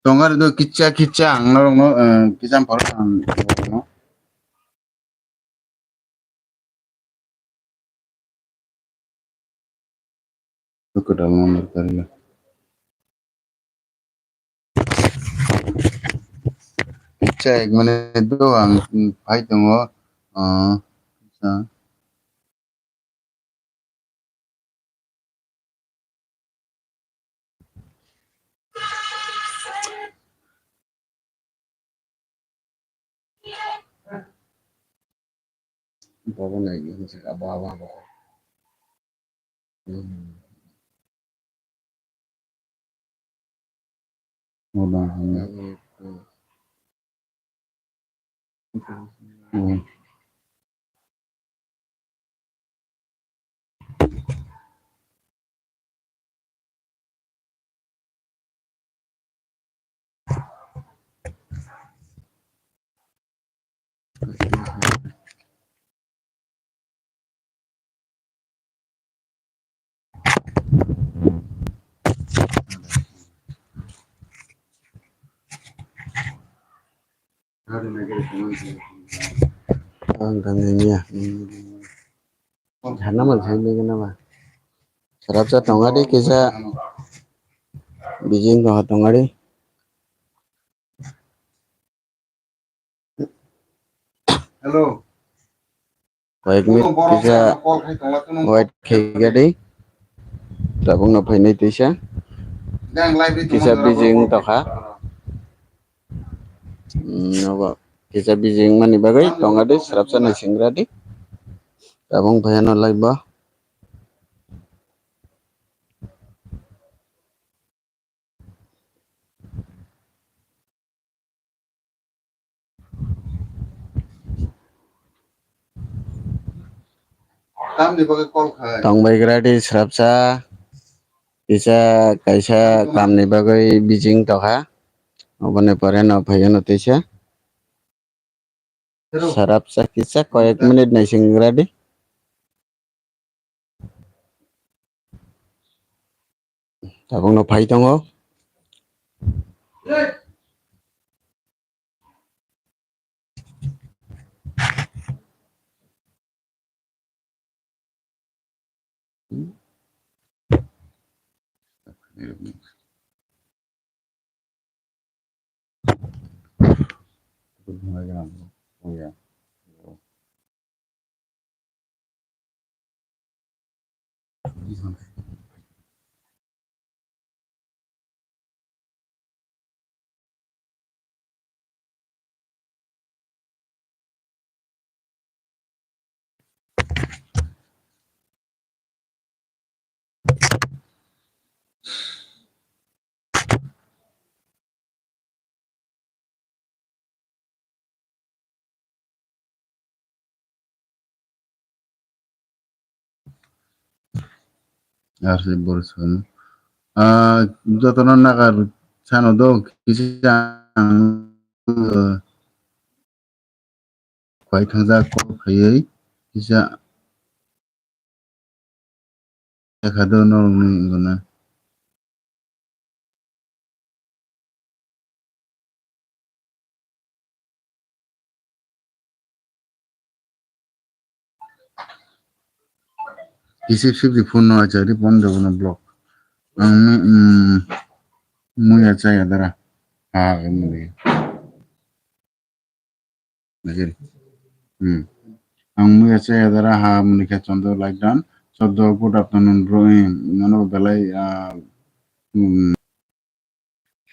Tongar do kicha kicha ang norok no, eh, kicham pharo ang norok no. Kwtal number karila. Kisa ek minute do ang, mm, phai tongo. Ah, kisa. Baba nai ni se abo abo abo. Hmm. Abo, hmm. Hmm. Ang kang ya. Sana man sai ni kana ba. Sarap sa tonga di kisa. Bijing ko tonga di. Hello. Koyek minute kisa wait khaigadi. Tabuk no phainai tisa. Kisa bijing tokha. Hmm, nogo. Kisa bijing mani bagwi tongadi, srapsa naisingradi. Tabuk phaiano live bo. Tamni bagwi call khai. Tongbai gradi srapsa, kisa kaisa kamni bagwi bijing tokha. Oboni pore no phaiya no tisa. Sarap sa kisa koyek minute naising gradi. Tabuk no phai tongo. Ar se bor sano. Ah, jotono nagar sano do kisa ang, eh, Kwai thangjak kok khaiwi kisa ekha do norokni wngkha na. Receive sip di phone no acha di phone de bono block. Ang mi, mm, muya chaya dara. Ha, emni. Nagin. Hmm. Ang muya chaya dara ha muni khe chondo like dan. Chondo good afternoon bro. Eh, nono belai, ah, hmm.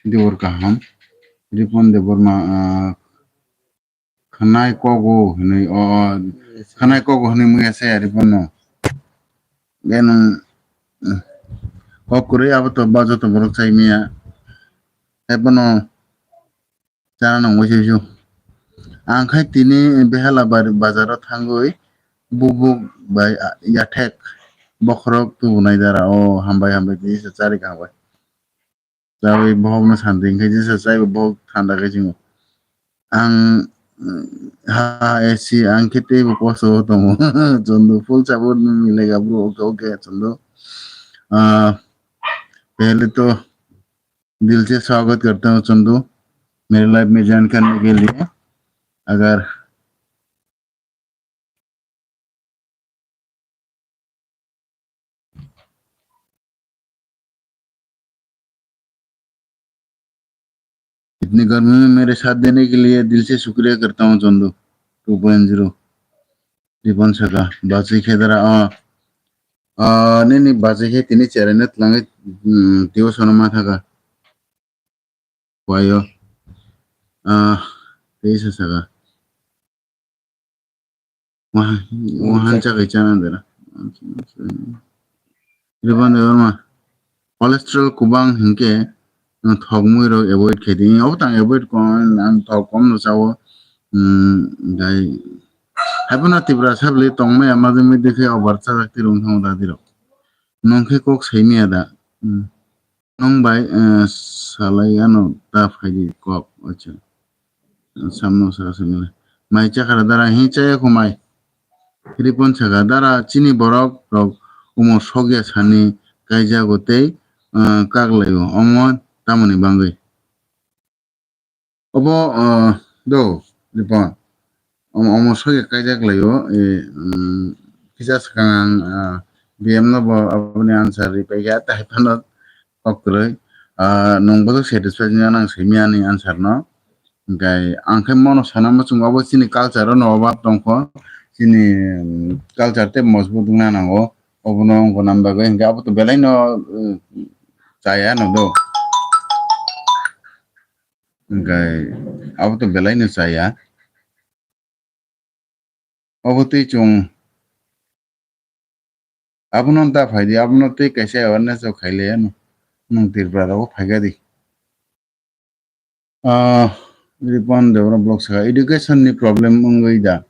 Debor kaham. Ripon Debbarma, ah, khanai kogo hinui, o, o, khanai kogo hinui muya chaya Ripon no. Then, um, kok kwrwi abo to ba joto borok chai maya. Ebono chana nangwi se su. Ang khai tini Behala bar-, bazaro thangwi bubuk bai, ah, yathek bokhorok tubunai dara. O hambai, hambai, tini se chari kaham bai. Chawi bohok no santi, hingke jesa chaibo bohok thanda khe chingo. Ang, ha, A C, ang khe teibo kosto o tongo. Chondu full support milega bro, oke, oke, Chondu. Ah, pehle to dil se swagat karta hu, Chondu, mere live mein join karne ke liye. Agar इतनी गर्मी में मेरे साथ देने के लिए दिल से शुक्रिया करता हूँ, Chandu. Two point zero. Ripon सका, बाजी खेदरा, आ, आ, नहीं, नहीं, बाजी खे, तिनी चेहरे ने तलांगे, हम्म, दिवस होना माथा का। Wayo. Ah, tei sa saka. Wahan, wahan chakai chana dera. Ribon de ma. Cholesterol kubang hingke, no thok mui rok avoid khe di. Obo tang avoid kon, ang thok kom no chawo. Hmm, dai. Haibana Tripura sabli tongmaya majung mui dekhe obar chajak tirung thang dadi rok. Nongkhe kok saimaya da. Hmm. Nwng bai, eh, salai ano ta phaidi kok, acha. Samno saka simi le. Mai chakra dara hi chaya khumai. Ripon saka dara chini borok rok omo sokya sani kaijago tei, eh, kaklaio. Omo tamoni bangwi. Obo, ah, do, Ripon. Omo, omo soya kaijak laio, eh, mm, kisa swkang ang, ah, B M no bo aboni answer ripai kha, tai phano kok kwrwi. Ah, nwng bothok satisfied wngya nang simi ani answer no. Hingkai ang khe mono sana muchungo obo chini culture o no obab tongkho, chini, mm, culture tei mojbut wngna nango. Obono wngkha nang bagwi hingke abo to belai no, eh, chaya no do. Hingke abo to belai no chaya. Obo twi chwng abono da phaidi, abono twi kaisa awareness rok khailai ano. Nwng Tripura rogo phaikha di. Ah, Ripon Debra blog saka, education ni problem wngwi da?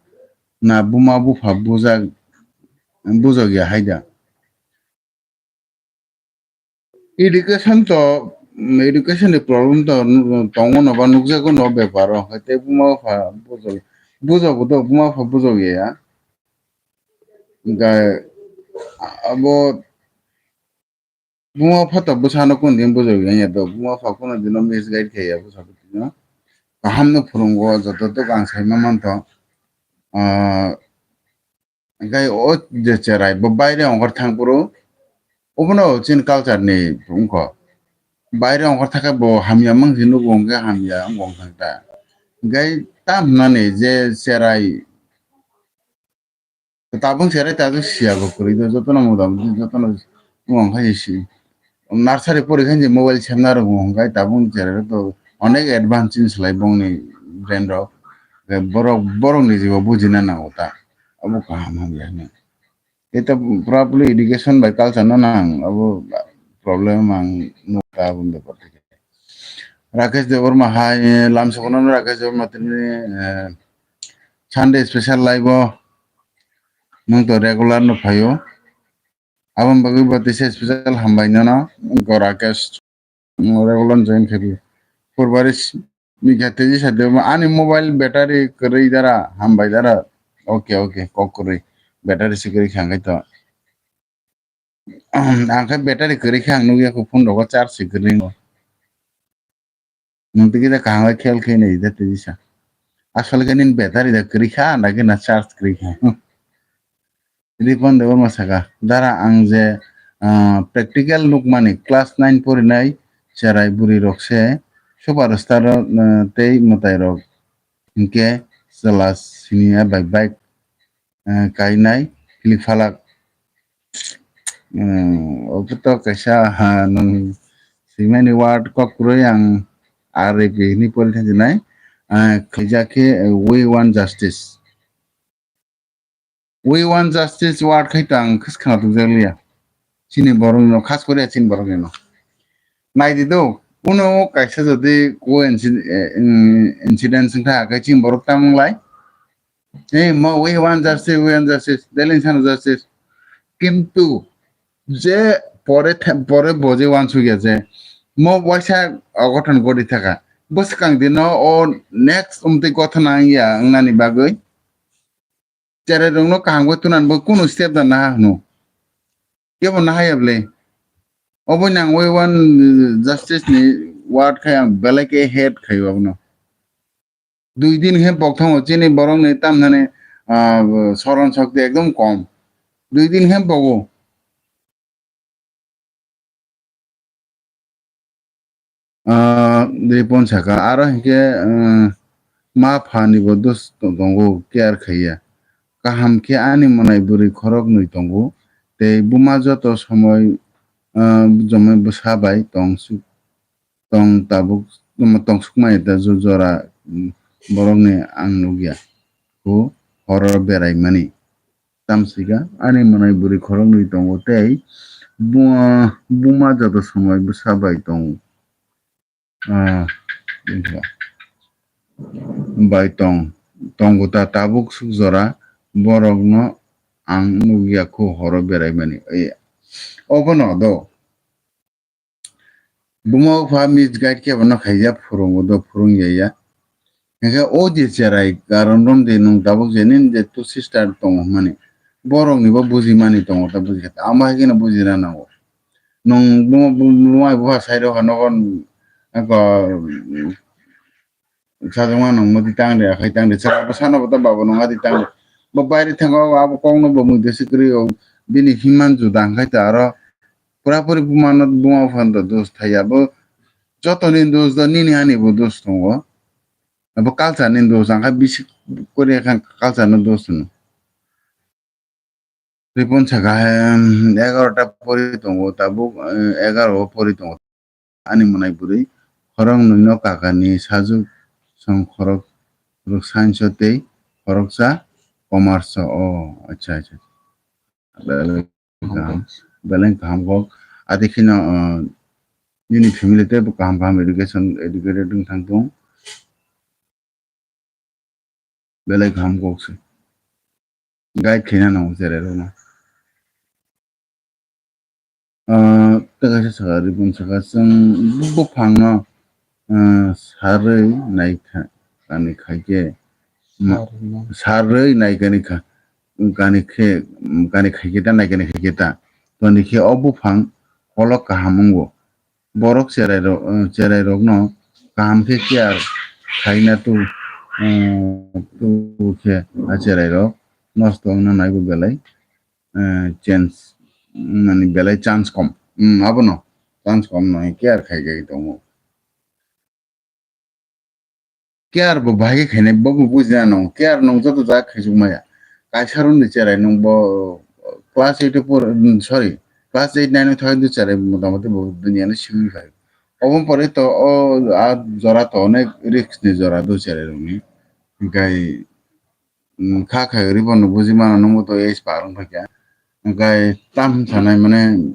Na buma bupha bujak, bujak ya hai da? Education to, mm, education ni problem to, mm, tongo no ba nukjago no beparo. Tei buma bupha bujak, bujak do, buma bupha bujak ya. Ga abo Buma pha to bwsano kunu din bujok ya do, buma pha kunu dino misguide khe ya bwsa no. Kaham no phwrwngo, joto to ang sai ma manto. Ah, hingke o je cherai bo baire ongkhor thang phuru, obono chin culture ni wngkho. Baire ongkhor thang khe bo hamya mang si nugo hingke hamya wng wng thang ta. Hingke tam hwnani je cherai Tabuk cherai ta siya bo kwrwi do, jotono motamoti jotono wng khai si. Nursery pori khai je mobile semna rok wng khai tabuk cherai rok to onek advance chini slai bongni brain rok. Borok, borok ni jibo bujina nango ta. Abo kaham hamya hwnwi. Ito properly education by culture no nang, abo problem ang nukha abo bepar theke. Rakesh Debbarma hai, lamsokono Rakesh Debbarma tini, eh, Sunday special live o nwng to regular no phaio. Aboni bagwi bo tisa special hambai nono, go Rakesh, nwng regular join khabi. Purbaris mikha teji sa de, ani mobile battery kwrwi dara, hambai dara. Okay, okay, kok kwrwi. Battery si kwrwi kha hwnkhe to. Ang khe battery kwrwi khe ang nukya kho phone rogo charge se kwrwi no. Nwng twi khe da kaham khe khel khe nai da twi sa. Asol khe nini battery da kwrwi kha, anda khe na charge kwrwi kha. Ripon Debbarma saka, dara ang je, ah, practical nukmani class nine porinai cherai bwrwi rok se superstar rok, ah, tei mwtai rok hinkhe chwla siniya bai bike eh, kainai kilik phalak. Hmm, obo to kaisa ha nwng swimani word kok kwrwi ang R A P hinwi pori thang jinai. Eh, khaijak khe, eh, we want justice. We want justice word khai to ang khwskhwna tubujak liya. Chini borok no, khas koriya chini borok no. Nai di do, kuno kaisa jodi ko inci-, eh, mm, incident wngkha, khe chini borok tamo wng lai? Hey, mo, we want justice, we want justice. Delhi sana justice. Kintu je pore the-, pore bo je wansukya je mo waisa ogothon gori thaka. Bwskang dino o next umtwi gothona wngya wngnani bagwi cherai rokno kaham khe tunani bagwi kunu step da naha hwno. Kebo nahaya bwle. Obo nang we want justice ni word khai ang belai khe hate khai abono. Dui din khe bok thango chini borok ni tamnani, ah, soron shokti ekdom kom. Dui din khe bogo. Ah, Ripon saka, aro hinkhe, eh, ma pha ni bo dos to-, tongo, care khaiya. Kaham khe ani mwnai bwrwi khoroknwi tongo, tei buma joto somoi, eh, jomoi bwsa bai tong suk-, tong tabuk, tong sukmaya ta jo-, jora, mm, borokni ang nukya, kho horo beraimani. Tamsika ani mwnai bwrwi khoroknwi tongo tei bu-, buma joto somoi bwsa bai tongo. Ah, bai tong, tongo ta tabuk suk jora borokno ang nukya kho horo beraimani. Ei, obono do. Buma bupha misguide khe bono khaijak, phwrwngo do phwrwngya ya. Hinkhe o je cherai karon romdi nwng tabuk je nini je two sister tongo hwnmani. Borokni bo bujimani tongo ta bujikha. Amo hai kheno bujina nango. Nwng buma, buma, buma bupha side o kha nogo, ako, sajwkma nwng mwtwi tangde, akhai tangde, chwla bwsano bo ta baba nwng adi tangde. Bo baire thango abo kokno bo muido se kwrwi o. Bini hinman juda hwnkhe ta aro pura puri bumano, buma buphano dos thaiya. Bo jotoni dos do nini ani bo dos tongo. Abo culture ni dos, ang kha bisi Korea kha culture no dos hwno. Ripon saka, em, egarota pori tongo, tabuk, eh, egaro pori tongo. Ani mwnai bwrwi khoroknwino kakani sajwk song khorok rwksanso tei khoroksa commerce o. Acha, acha. Belai kaham, belai kaham kok. Adi kheno, uh, nini family tei bo kaham kaham education, educated wng thang tung. Belai kaham kok se. Guide khaina nango cherai rokno. Ah, tei kaisa saka, Ripon saka, chwng bu-, buphangno, ah, sarwi naikha, kani khaikhe, ma-, sarwi nai kani kha, kani khe, kani khaikhe ta, nai kani khaikhe ta, toni khe o buphang kolok kaham wngo. Borok cherai rok, ah, cherai rokno kaham khe care khaina tu, ah, tu khe a cherai rok nosto wngna naibo belai. Eh, chance, mm, mani belai chance kom. Mm, abono chance kom no, care khai khai tongo. Care bo bahai khe khainai, bo bo bujina nango. Care nwng joto jaga khaijak maya. Kaisa rokni cherai nwng bo class eight o por-, mm, sorry, class eight nine o thai do cherai motamoti bo duniya no simi phai. Obo pore to o a jora to onek risk ni jora do cherai rokni. Hinkhe mm, kha khai rwi bono buji mano, nwngbo to age par wng phaikha. Hwnkhe tam sanai mane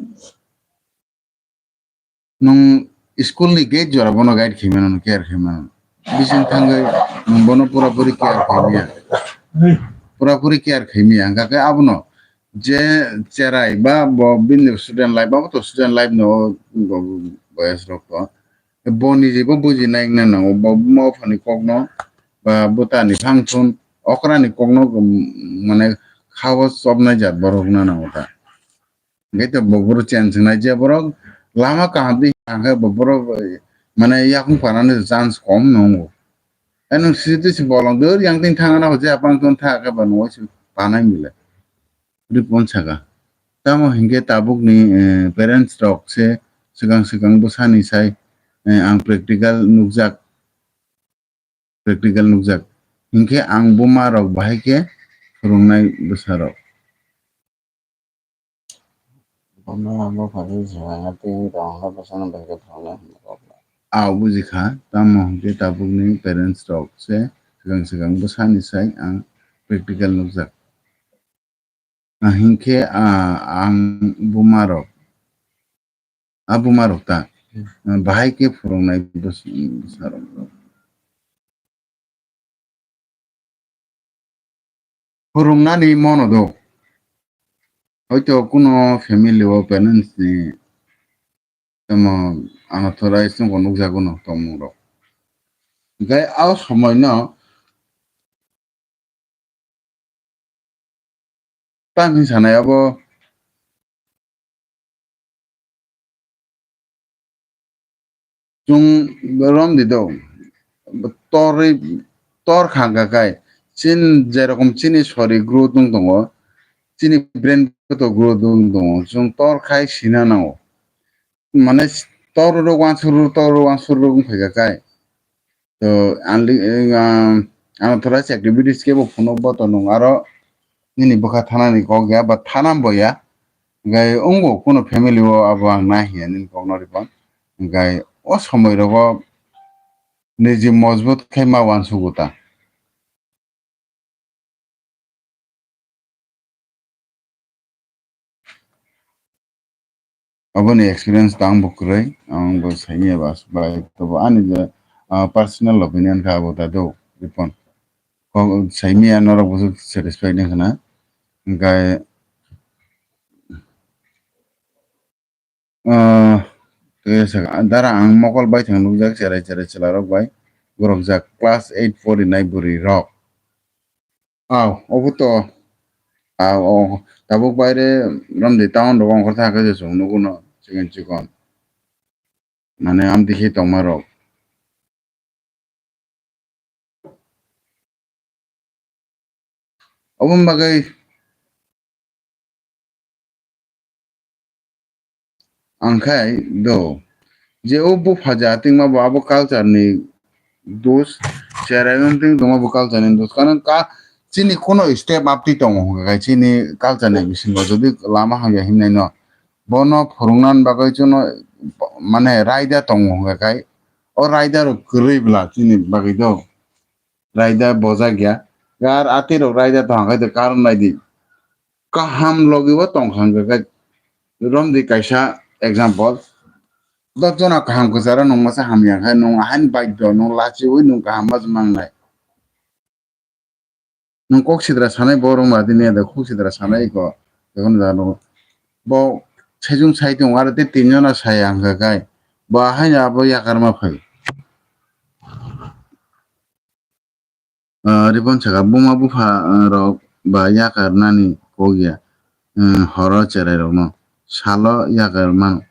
nwng school ni gate jora bono guide khai mano, care khai mano. Bising thangwi nwng bono pura puri care khai maya. Pura puri care khai maya. Hwnkhe abono je cherai ba bo bini student life, abo to student life no boyas rok to. Bo niji bo buji nai wngna nango, bo buma buphani kokno, ba bwtani phangthun, okrani kokno, um, mane, khao chopnai jat borok wngna nango ta. Hwnkhe to bo borok cheng chwngnai je borok lama kaham twi hwnkhe bo borok, mane, yakung panani chance kom nungo. Ai nwng sisi twi se bolong dor yang twi thangna ho je phangthun tha khe ba nungwi se panai mile. Ripon saka. Tamo hinkhe tabukni, eh, parents rok se swkang swkang bwsani sai, eh, ang practical nukjak, practical nukjak. Hinkhe ang buma rok bahai khe phwrwngnai bwsa rok. Buma bupha ni swkang twi tongkha bwsano bahai khe phwrwngnai hinwi kok lai. Ao bujikha, tamo hinkhe tabukni parents rok se swkang swkang bwsani sai ang practical nukjak. Ah, hinkhe, ah, ang buma rok, ah, buma rok ta, hmm, ah, bahai khe phwrwngnai bwsarok. Phwrwngnani mono do. Hoito kuno family o parents ni tamo unauthorized wngkha nukjago no tongmung rok. Hinkhe a somoi no Tang hinwi sanai abo chwng romdi do, torwi, tor kha hwnkha khe chini jerokom chini sori growth wng tongo, chini brain bo to growth wng tongo, chwng tor khai sina nango. Mane Toro rok wansuru, toro wansuru wng phaikha kai. To, ang li-, ang, ang thola se activities kebo phuno bo to nung aro nini bwkha thanani kok ya ba thana bo ya. Gai wngbo kuno family o abo ang na hiya nini kok no ripon. Gai o somoi rogo niji mojbut khai ma wansugo ta. Aboni experience tang bo kwrwi, ang bo saimya ba, bai to bo ani je, ah, personal opinion kha abo ta do, ripon. Kok saimya norok bo satisfied wngkha na. Hingkhe, ah, tei saka, dara ang mokol bai thang nukjak, cherai cherai chwla rok bai gorokjak, class eight pori nai bwrwi rok. Aw, obo to, aw, o, tabuk baire romdi town rogo ongkhor thang khe je chwng nugo no, chikon chikon. Mane amtwi khe tongma rok. Oboni bagwi ang khai do, je o bupha ja tingma bo abo culture ni dos, cherai wng ting tongma bo culture ni dos. Karon ka chini kono step up twi tongo hwnka khe chini culture ni bisingo jodi lama hamya himnai no, bono phwrwngna bagwi chwngno mane raida tongo hwnka khe o raida rok kwrwi bwla chini bagwi do. Raida bojak ya. Ar atwi rok raida tong khe de karon nai di. Kaham logi o tong kha hwnkhe khe romdi kaisa example. Dos jona kaham kwcharo nung masa hamya khe nung ahaini baidyo nung lachiui nung kaham ma mangnai. Nung kok sidra sanai borok ma tini ada kok sidra sanai ko. Ekon da no bo sejung sai tong aro te tin jona sai hwnkhe khe bo ahaini abo yakar ma phai. Ah, ripon saka buma bupha, ah, rok ba yakar nani kok ya, hmm, horo cherai rokno salo yakar mano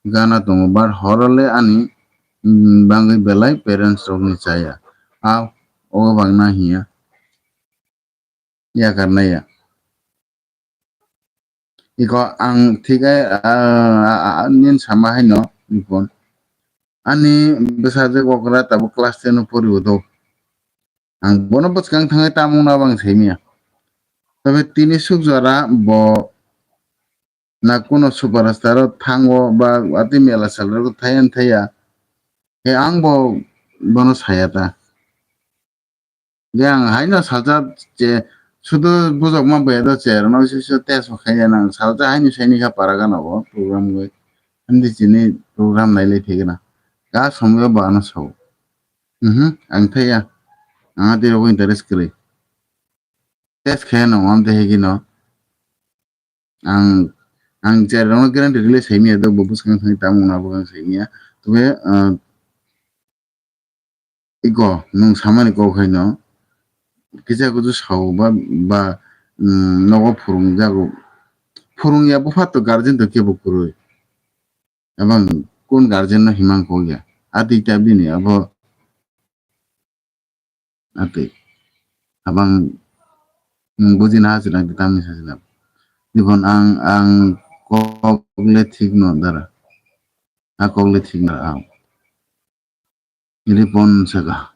gana tongo, but horo le ani, hmm, bangwi belai parents rokni chaya. Ah, o bangna hiya yakar naiya. Iko ang thik ai, ah, ah, ah, nin sama haino, ripon. Ani bwsajwk okra tabuk class ten o pori o do. Ang bono bwskang thangwi tamung no abang saimanya. Tabe tini suk jora bo na kuno superstar o thango ba watwi mela salrok thaiya thaiya. He ang bo bono saya ta. Je ang haino salsa je sudu bujok ma bai do cherno sisa test bo khaiya nang salsa haino saini kha para gana bo program goi. Hindi chini program nai lai thigana. Ga somyo bo ano sao. Mhm, ang thaiya. Ang ati rogo interest kwrwi. Test khaiya no, am te hegi no. Ang, ang cherno guarantee rele saimanya do bo bwskang thangwi tamung na bwkang saimanya. Tube, ah, iko, nung samani kok haino, kisa kuchu sao ba, ba, mm, nogo phurung jago. Phurung ya bupha to guardian to kebo kwrwi. Abang kun guardian no himang kok ya. Ati ta bini abo, ati. Abang, mm, buji na hachina, tamni hachina. Dibon ang, ang kok le thik no dara. A kok le thik no ang. Ripon saka.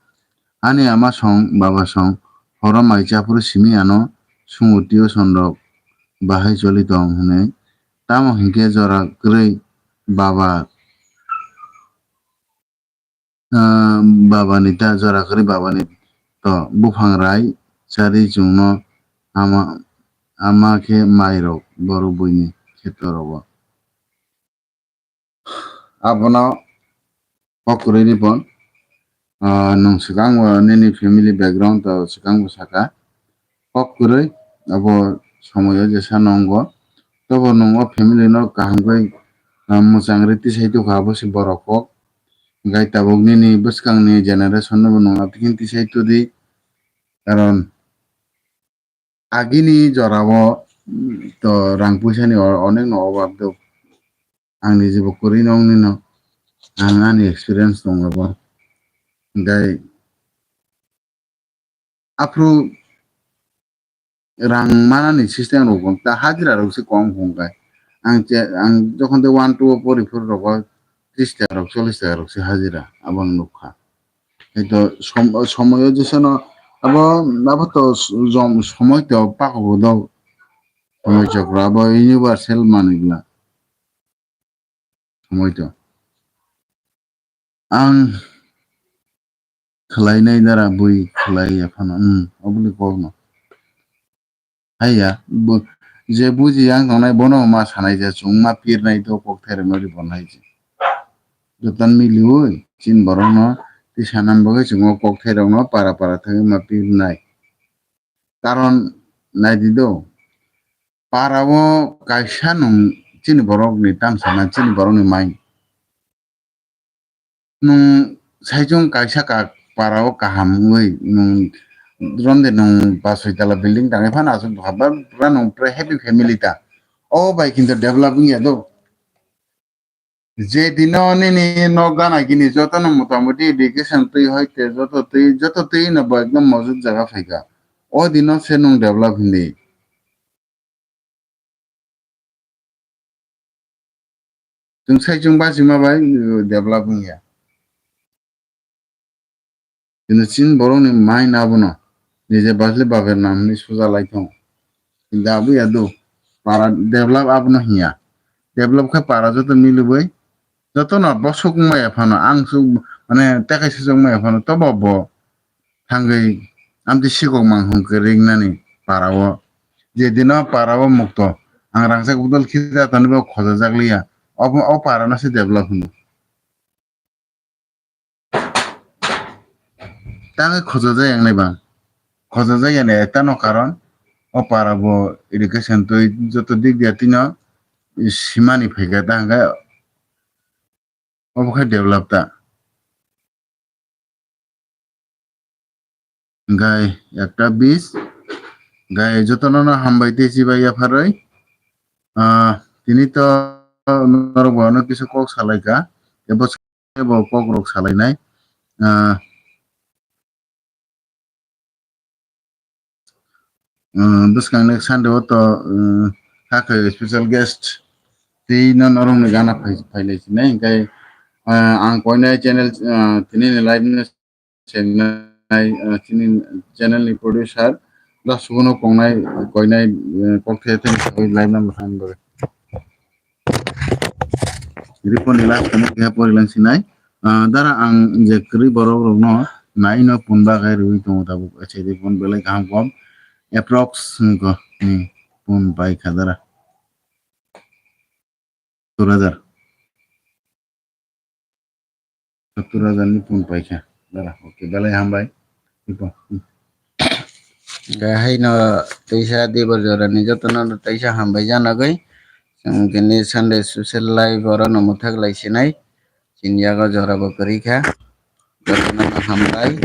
Ani ama song, baba song, horo mai chaphuru simi ano sungo tuition rok bahai choli tong hwnwi. Tamo hinkhe jora kwrwi baba, ah, babani ta jora kwrwi babani to buphang rai chari chwngno ama, ama khe mai rok borok buini kheto rogo. Abono kok kwrwi ni pon, ah, nwng swkang bo nini family background to swkang bo saka. Kok kwrwi abo somoi o jesa nongo. Tobo nwng o family no kaham khe, ah, mwchang rwi tisai tokha abo se borok kok. Gai tabuk nini bwskang ni generation no bo nwng atikhin tisai todi. Karon agini jorao, mm, to rang puisa ni o-, onek no obab do. Ang ni jibo kwrwi no wngwi no, ang ani experience tongo bo. Gai aphuru rang manani system rok bo ta hajira rok se kom hwn gai. Ang che, ang jokhon de one two o pori phuru rogo tris taka rok, chollish taka rok se hajira, abo ang nukha. Haitor som-, somoyo jesano abo, abo to jom somoi to pakobo do, somoi chokro abo universal manwi bla. Somoi to ang khwlainai dara bui khwlaiya phano, hmm, oboni kokno. Haiya, bo, je buji yang tongnai bono ma sanai je chwng ma pirnai do kok theremari bonai je. Joton miliui chin borokno tei sanam bagwi chwng o kok therokno para para thangwi ma pirnai. Karon naidi do, para o kaisa nwng chini borokni tamsana chini borokni mai. Nwng saichung kaisa ka para o kaham wngwi nwng romde nwng ba soi tala building tangwi phano aswk bwkha ba pura nwng pura happy family ta. O bai kinto develop wngya do. Je dino nini nok gana gini jotono motamoti education twi hoite joto twi, joto twi no bo ekdom mojot jaga phaikha. O dino se nwng develop hindi. Chwng sai chwng bachima bai, uh, develop wngya. Kintu chini borokni mind abono nije bachli baber nam hwnwi suja lai tongo. Kintu abo ya do, para develop abono hinya. Develop khe para joto milibui, jotono bosok wngmaya phano, ang su-, mane tekai sujak wngmaya phano, tobo bo thangwi amtwi sikok manghong kwrwi wngnani para o. Je dino para o mukto, ang rangchak budol khita tonwi bo khojojak liya, obo, o para no se develop hwno. Tangwi khojojak yang nai bang. Khojojak yani ekta no karon o para bo education twi joto dik dia tino simani phaikha ta hwnkhe obo khe develop ta. Hwnkhe ekta bis, hwnkhe jotono no hambai tei chibai yapharwi. Ah, tini to norok bo ano kisa kok salaikha, ebo bo kok rok salainai. Ah, ah, bwskang next Sunday o to, ah, hakhe special guest tei no norok ni gana phai, phailai sinai, hwnkhe, ah, ang koinai channel, ah, tini ni live no chengnai, ah, chini channel ni producer, da suguno kongnai, koinai, eh, kok the the ni sagwi live no mwthang bagwi. Report ni last kono khe porilang sinai. Ah, dara ang je kwrwi borok rokno naino phone bagwi rwui tongo tabuk. Acha, report belai kaham kom. Approx ni ko, ni phone bai kha dara. Sottur hajar. Sottur hajar ni phone paikha. Dara, okay, belai hambai. Ipo. Hmm. Hwnkhe haino teisa Dibor jorani jotono no teisa hambai janagwi. Chwng tini Sunday social life oro no mwthak lai sinai. Chini yago jora bo kwrwi kha. Jotono no hambai.